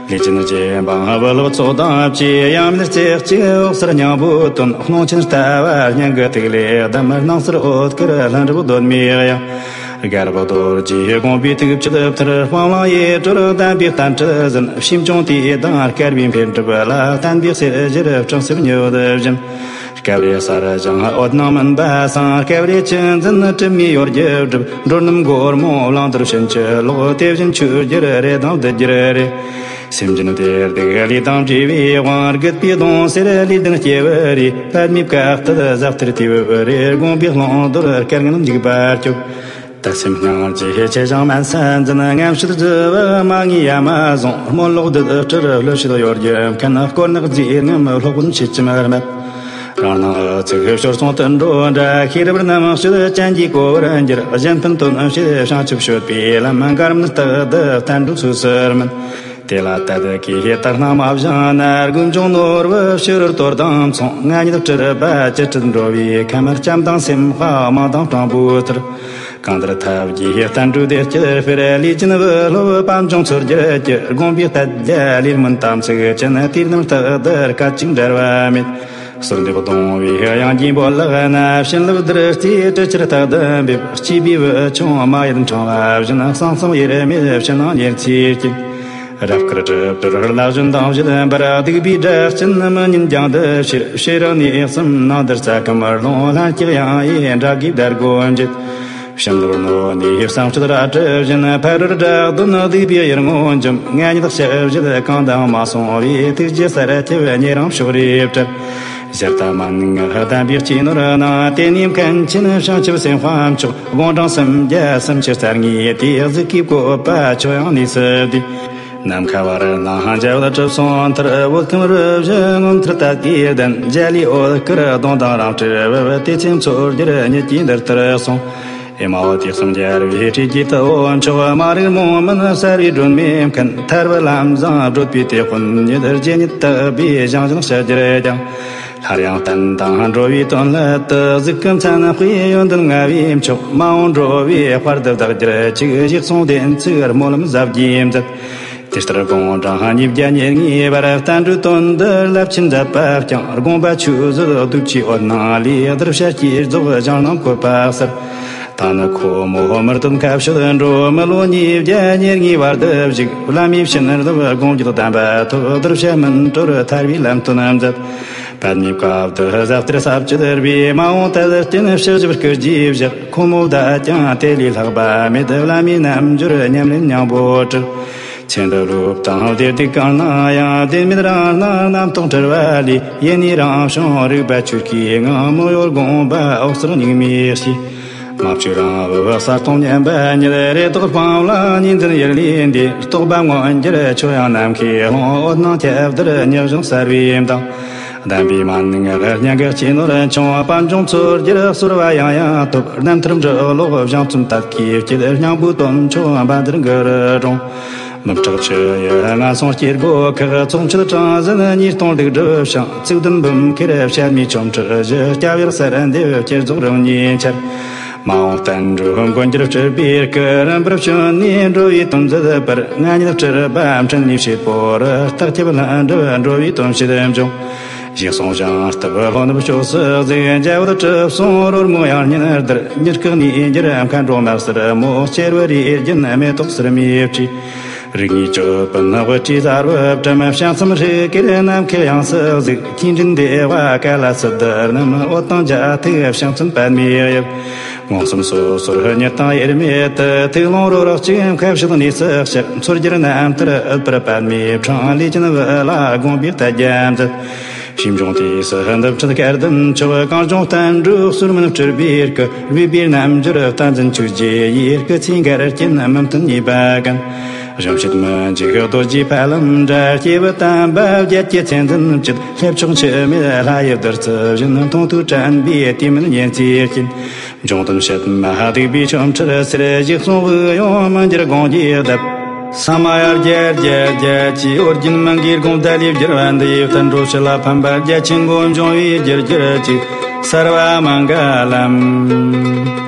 ལས་ཅན་རྗེ་འབངས་བུ་སློབ་ཚོགས་དང་བཅས། ཡང་མིན་རྩེ་གཅིག་འོད་གསལ་སྙིང་པོའི་དོན། ཀློང་ཆེན་ལྟ་བ་སྙན་བརྒྱུད་ཐིག་ལེ་ལྡན། སྣང་གསལ་འོད་དཀར་ལྷུན་གྲུབ་གདོད་མའི་དབྱིངས། དཀར་པོ་རྡོ་རྗེ་དགོངས་པའི་ཐུགས་བསྐྱེད་ཕུལ། སྤང་བླང་ཡེ་གྲོལ་བསྟན་པའི་བསྟན་བཅོས་ཟིན། ཕྱིས་འབྱུང་དེ་དང་བསྐལ་པའི་འཕེལ་འགྲིབ་ལ། བསྟན་པའི་གསེར་གྱི་སྤྲིན་གསེབ་མྱུར་དུ་བཞུ། སྐབས་རེ་གསར་བཞེངས་འོད་སྣང་མུན་པ་སངས། སྐབས་རེ་ཆུ་འཛིན་དྲི་མའི་གཡོ་སྒྱུ་འགྲིབ། འགྲོ་རྣམས་སྒོར་མོ་བླང་དོར་ཕྱིན་ཅི་ལོག། དེ་བཞིན་ཆོས་རྒྱལ་རེ་དང་བདུད་རྒྱལ་རེ། སེམས་ཅན་བདེ་སྡུག་ལས་དང་བྲལ་བའི་དབང་། རྒུད་པའི་གདུང་སེལ་ལས་ལྡན་སྐྱེས་བུ་རེ། པདྨའི་བཀའ་ལྟར་ཟབ་གཏེར་དེའུ་རེ། དགོངས་པའི་ཀློང་རྡོལ་སྐལ་ངན་འཇིག་པར་སྐྱོབས། དད་སེམས་སྙིང་རྗེ་ཆེ་ཞིང་དམན་ས་འཛིན། རྔམ་བྱེད་རྫི་བོ་མ་ངེས་ཡ་མ་བཟུང་། སྨོན་ལོག་བདུད་སྤྲུལ་གླུ་བྱེད་གཡོ་སྒྱུ་མཁན། དཀོར་ནག་རྫས་རྔམ་སློབ་དཔོན་ཆེ་ཅིམ་རྨད། རང་སྣང་ཨུ་ཚུགས་སྦྱོར་སོང་དུད་འགྲོ་འདྲ། ཤེས་རབ་རྣམ་དཔྱོད་ཅན་གྱིས་གོ་བར་འགྱུར། གཞན་ཕན་དོན་བྱེད་བྱང་ཆུབ་སྤྱོད་པའི་ལམ། འགལ་མིན་རྟག་ཏུ་བསྟན་འགྲོ་སོ་སོར་མིན། དེ་ལ་དད་ཀྱིས་ལྟར་སྣང་མ་བཞེངས་ན། རྒོད་འཇོང་ནོར་བུ་ཕྱི་རོལ་གཏོར་དང་མཚུངས། ང་ཉིད་སྤྲུལ་པ་ཅི་སྤྲུལ་འགྲོ་བའི་ཁམས། ལྕམ་དང་སེམས་དཔའ་དམངས་དང་སྤྲང་པོའི་ཚུལ། གང་ལྟར་ཐབས་ཀྱིས་བསྟན་འགྲོའི་བདེ་སྐྱིད་སྤེལ། ལས་ཅན་བུ་སློབ་དཔལ་འབྱུང་འཚོ་རྒྱུར་བསྐྱོད། དགོངས་པའི་བསྟན་རྒྱ་ལས་མིན་དམ་ཚིག་ཅན། དུས་རྣམས་རྟག་ཏུ་སྐད་ཅིག་འབྲལ་བ་མེད། གསོལ་འདེབས་གདུང་བའི་དབྱངས་ཀྱིས་འབོད་ལགས་ན། བྱིན་རླབས་བདུད་རྩིའི་དྲི་ཆུར་རྟག་ཏུ་འབེབས། སྐྱེས་བུའི་བུ་ཆུང་མ་ཡིན་འཕྲེང་བ་བཞིན། གསང་གསུམ་དབྱེར་མེད་ཕྱི་ནང་ཉེར་འཚེའི་དཀྱིལ། རབ་དཀར་གྲུབ་ཏུ་རླབས་བཞིན་དང་བཞིན་པར། སྡིག་པའི་དགྲ་རྐྱེན་མི་ཉིད་རྒྱང་དུ་བཤེར། ཕྱི་རོལ་ནས་གསུམ་ནང་དུ་རྩ་ཁམས་རླུང་། ལྷན་སྐྱེས་དབྱངས་ཡིས་དགྲ་བགེགས་བརྡར་སྒོ་འབྱེད། བྱིན་རླབས་རྣོ་ནས་བསང་མཆོད་རལ་གྲི་བཞིན། ཕ་རོལ་དགྲ་གདོན་སྡིག་པའི་གཡུལ་ངོ་འཇོམས། ང་ཉིད་ཞབས་ཕྱི་གང་དང་མ་སོང་བའི། ཐུགས་རྗེ་གསེར་ཁྱབ་ཉེ་རིང་ཕྱོགས་རིས་བྲལ། ཞལ་ལྟ་མན་ངག་ལྡན་པའི་སྤྱི་ནོར་ནང་། དེ་ནས་མཁན་ཆེན་བྱང་ཆུབ་སེམས་དཔའ་མཆོག་དགུང་གྲངས་སུམ་བརྒྱ་སུམ་ཅུ་རྩ་ལྔའི་དུས། གཟུགས་ཀྱི་བཀོད་པ་ཆོས་དབྱིངས་གནས་སུ་བསྡུས། ནམ་མཁའ་བར་སྣང་འཇའ་འོད་གྲུབ་སོང་མཐར། བོད་ཁམས་རུ་བཞི་མངོན་མཐོར་གཏད་དེ་བསྡད། འཇའ་ལུས་འོད་དཀར་གདོང་དང་རང་སྤྲུལ་བུ། དེ་ཚེ་མཚོ་རྒྱལ་ཉིད་ཀྱིས་འདིར་ཐར་སོང་། ཨེ་མ་ཧོ། དུས་གསུམ་རྒྱལ་བའི་སྲས་ཀྱི་ཐུ་བོ་མཆོག་མ་རིག་རྨོངས་མུན་གསལ་བའི་སྒྲོན་མེ་མཁན། ཐར་པའི་ལམ་བཟང་བགྲོད་པའི་དེད་དཔོན་ཉིད། རྗེ་ཉིད་དག་པའི་ཞིང་བཞིན་གཤེགས་གྱུར་ཀྱང་། སླར་ཡང་བསྟན་དང་འགྲོ་བའི་དོན་སླད་དུ། གཟུགས་ཀྱི་མཚན་དཔེའི་ཡོན་ཏན་མངའ་བའི་མཆོག་མ་འོངས་འགྲོ་བའི་དཔལ་དུ་བདག་གྱུར་ཅིག་གཞིས་སོང་བདེན་ཚིག་སྨོན་ལམ་ཟབ་རྒྱས་མཛད། དེ་ལྟར་དགུང་གྲངས་ཉིས་བརྒྱ་ཉེར་ལྔའི་བར། བསྟན་འགྲོའི་དོན་འདི་རླབས་ཆེན་མཛད་པ་བསྐྱངས། དགོངས་པ་ཆོས་སྲིད་གདུལ་བྱའི་འོད་སྣང་ལས། གདུལ་བྱ་བསྐྱེད་རྫོགས་ཞིང་རྣམས་བཀོད་པ་གསལ། ད་ནི་ཁོ་མོ་མི་བསྟོད་མཁའ་སྤྱོད་འགྲོ། མི་ལོ་ཉིས་བརྒྱ་ཉེར་ལྔའི་བར་དུ་བཞུགས། བླ་མའི་བྱིན་རླབས་དགོངས་བརྒྱུད་དམ་པ་ཐོབ། གདུལ་བྱ་སྨིན་གྲོལ་ཐར་པའི་ལམ་སྟོན་མཛད། པདྨའི་བཀའ་བསྡུ་ཟབ་གཏེར་ས་བཅུ་བརྒྱད་པའི། མ་འོངས་དད་རྟེན་ཕྱི་བཞིན་སྐུ་རྒྱུད་བཞག་ཁོ་མོ་བདག་ཀྱང་དེ་ལས་ལྷག་པ་མེད། བླ་མའི་རྣལ་འབྱོར་ཉམས་ལེན་སྙིང་པོ་བྲལ། ཆེད་དུ་སློབ་དང་བདེ་སྡུག་གང་སྣང་ཡང་། བདེན་མེད་རང་སྣང་རྣམ་རྟོག་བྲལ་བ་ལས། ཡེ་ནས་རང་བྱུང་རིག་པ་ཆོས་སྐུའི་ངང་། མི་གཡོ་དགོངས་པ་འོད་གསལ་གཉུག་མའི་གཤིས། མ་བཅོས་རང་བབས་གསལ་སྟོང་མཉམ་པ་ཉིད། རེ་དོགས་སྤང་བླང་གཉིས་འཛིན་ཡུལ་ལས་འདས། རྟོག་པ་མངོན་གྱུར་ཆོས་དབྱིངས་ནམ་མཁའི་ཀློང་། འོད་སྣང་ཁྱབ་བརྡལ་ཉི་གཞོན་གསལ་བའི་མདངས། ལྡན་པའི་མན་ངག་སྙན་གྱི་སྤྱི་ནོར་མཆོག་དཔལ་འབྱུང་མཚོ་རྒྱལ་གསོལ་བ་ཡང་ཡང་བཏབ། རྣམ་ཐར་འབྲི་ཀློག་བྱང་སེམས་དད་ཀྱི་བསྐྱེད། སྙིང་པོའི་དོན་མཆོག་འབའ་འདིར་འགུ་རུ་དྲོངས། མི་སྐྲག་ཆུ་ཡི་ངན་སོང་སྐྱེ་སྒོ་ཁག་ཚོགས་མཆོད་གྲངས་ཟིན་ཉིས་སྟོང་ལྡུག་སྒྲུབ་ཞིང་། ཚིག་བདུན་འབུམ་ཁྱེར་བཤད་མའི་ཆོ་འཕྲུལ་བཞི། སྐྱབས་ཡུལ་གསལ་འདེབས་བསྐྱེད་རྫོགས་རིམ་གཉིས་འཆར། མ་འོངས་བསྟན་འགྲོའི་མགོན་གྱུར་སྤྲུལ་པའི་སྐུ། རིམ་པར་བྱོན་ནས་འགྲོ་བའི་དོན་མཛད་པར། ང་ཉིད་སྤྲུལ་པ་འཕྲིན་ལས་བྱེད་པོ་རུ། རྟག་ཁྱབ་ལྷུན་གྲུབ་འགྲོ་བའི་དོན་བྱེད་འབྱུང་། ཞིག་གསུང་ཞིང་སྟབས་ལྷོ་ནུབ་ཕྱོགས་སུ་གཟིགས། འཇའ་འོད་གྲུབ་སོང་རོལ་མོའི་དབྱངས་སྙན་བརྡར། ཉི་རྐང་གནས་འགྱུར་མཁའ་འགྲོ་མ་ཟེར་མོ། གཅེར་བུ་རིའི་རྒྱན་མེ་ཏོག་སེར་མོའི་སྤྲས། རིགས་ལྔའི་ཅོད་པན་དབུ་སྐྲའི་ཟར་བུ་བཀྲམ། བྱང་སེམས་ཧྲིག་གེར་ནམ་མཁའི་དབྱིངས་སུ་གཟིགས། ཀུན་འདྲེན་བདེ་བ་ཀ་ལ་སིདྡྷི་རྣམས། འོད་དང་རྒྱ་ཐིག་བྱང་སེམས་པདྨའི་དབྱིབས། མངོན་སུམ་སོ་སོར་གཉིད་དང་དབྱེར་མེད་དུ། ཐུགས་ཀློང་རོ་རོ་གཅིག་མཁའ་ཕྱོགས་གནས་སུ་གཤེགས། མཚོ་རྒྱལ་རྣམ་ཐར་ཨུཏྤལ་པདྨའི་ཕྲེང་། ལས་ཅན་བུ་ལ་དགོངས་པའི་ཐལ་རྒྱ་མཛད། ཞིང་སྦྱོང་དུས་སུ་འདི་ཕྲིན་སྐལ་ལྡན་མཆོག་གངས་ལྗོངས་བསྟན་འགྲོའི་ཟུར་མིན་སྤྲུལ་པའི་སྐུ། སྦས་པའི་རྣལ་འབྱོར་བསྟན་འཛིན་ཆོས་རྗེ་ཡི། སྐུ་ཚེའི་འགལ་རྐྱེན་མུ་མཐུད་ཉེས་པ་ཀུན། གཞོམ་བྱེད་མི་འཇིགས་རྡོ་རྗེའི་ཕ་ལམ་འདྲ། སྐྱེས་བུ་དམ་པ་བརྒྱད་ཀྱི་མཚན་འཛིན་བཅུད། ལྷས་ཕྱོགས་འཆི་མེད་ལྷ་ཡི་བདུད་རྩི་བཞིན། མཐོང་ཐོས་དྲན་པའི་དུས་མིན་ཉིན་བརྩེགས་ཀྱིན། འབྱུང་དོན་བྱད་མ་སྡིག་པའི་ཆོ་འཕྲུལ་ཟེར། ཞིག་གསུང་དབུགས་དབྱུང་མི་འགྱུར་དགོངས་ཀྱིས་བརྡབ། ས་མ་ཡ་རྒྱ་རྒྱ་རྒྱ་ཅེས་ཨོ་རྒྱན་མིང་གི་དགོངས་བརྡ་ལས་བསྒྱུར་བ་འདི་ཡི་བསྟན་འགྲོ་ཕྱི་ལ་ཕམ་པ་རྒྱ་ཆེན་མགོན་འབྱུང་བའི་རྒྱུར་གྱུར་ཅིག་གསལ་བ་མ་འགལ་ལམ།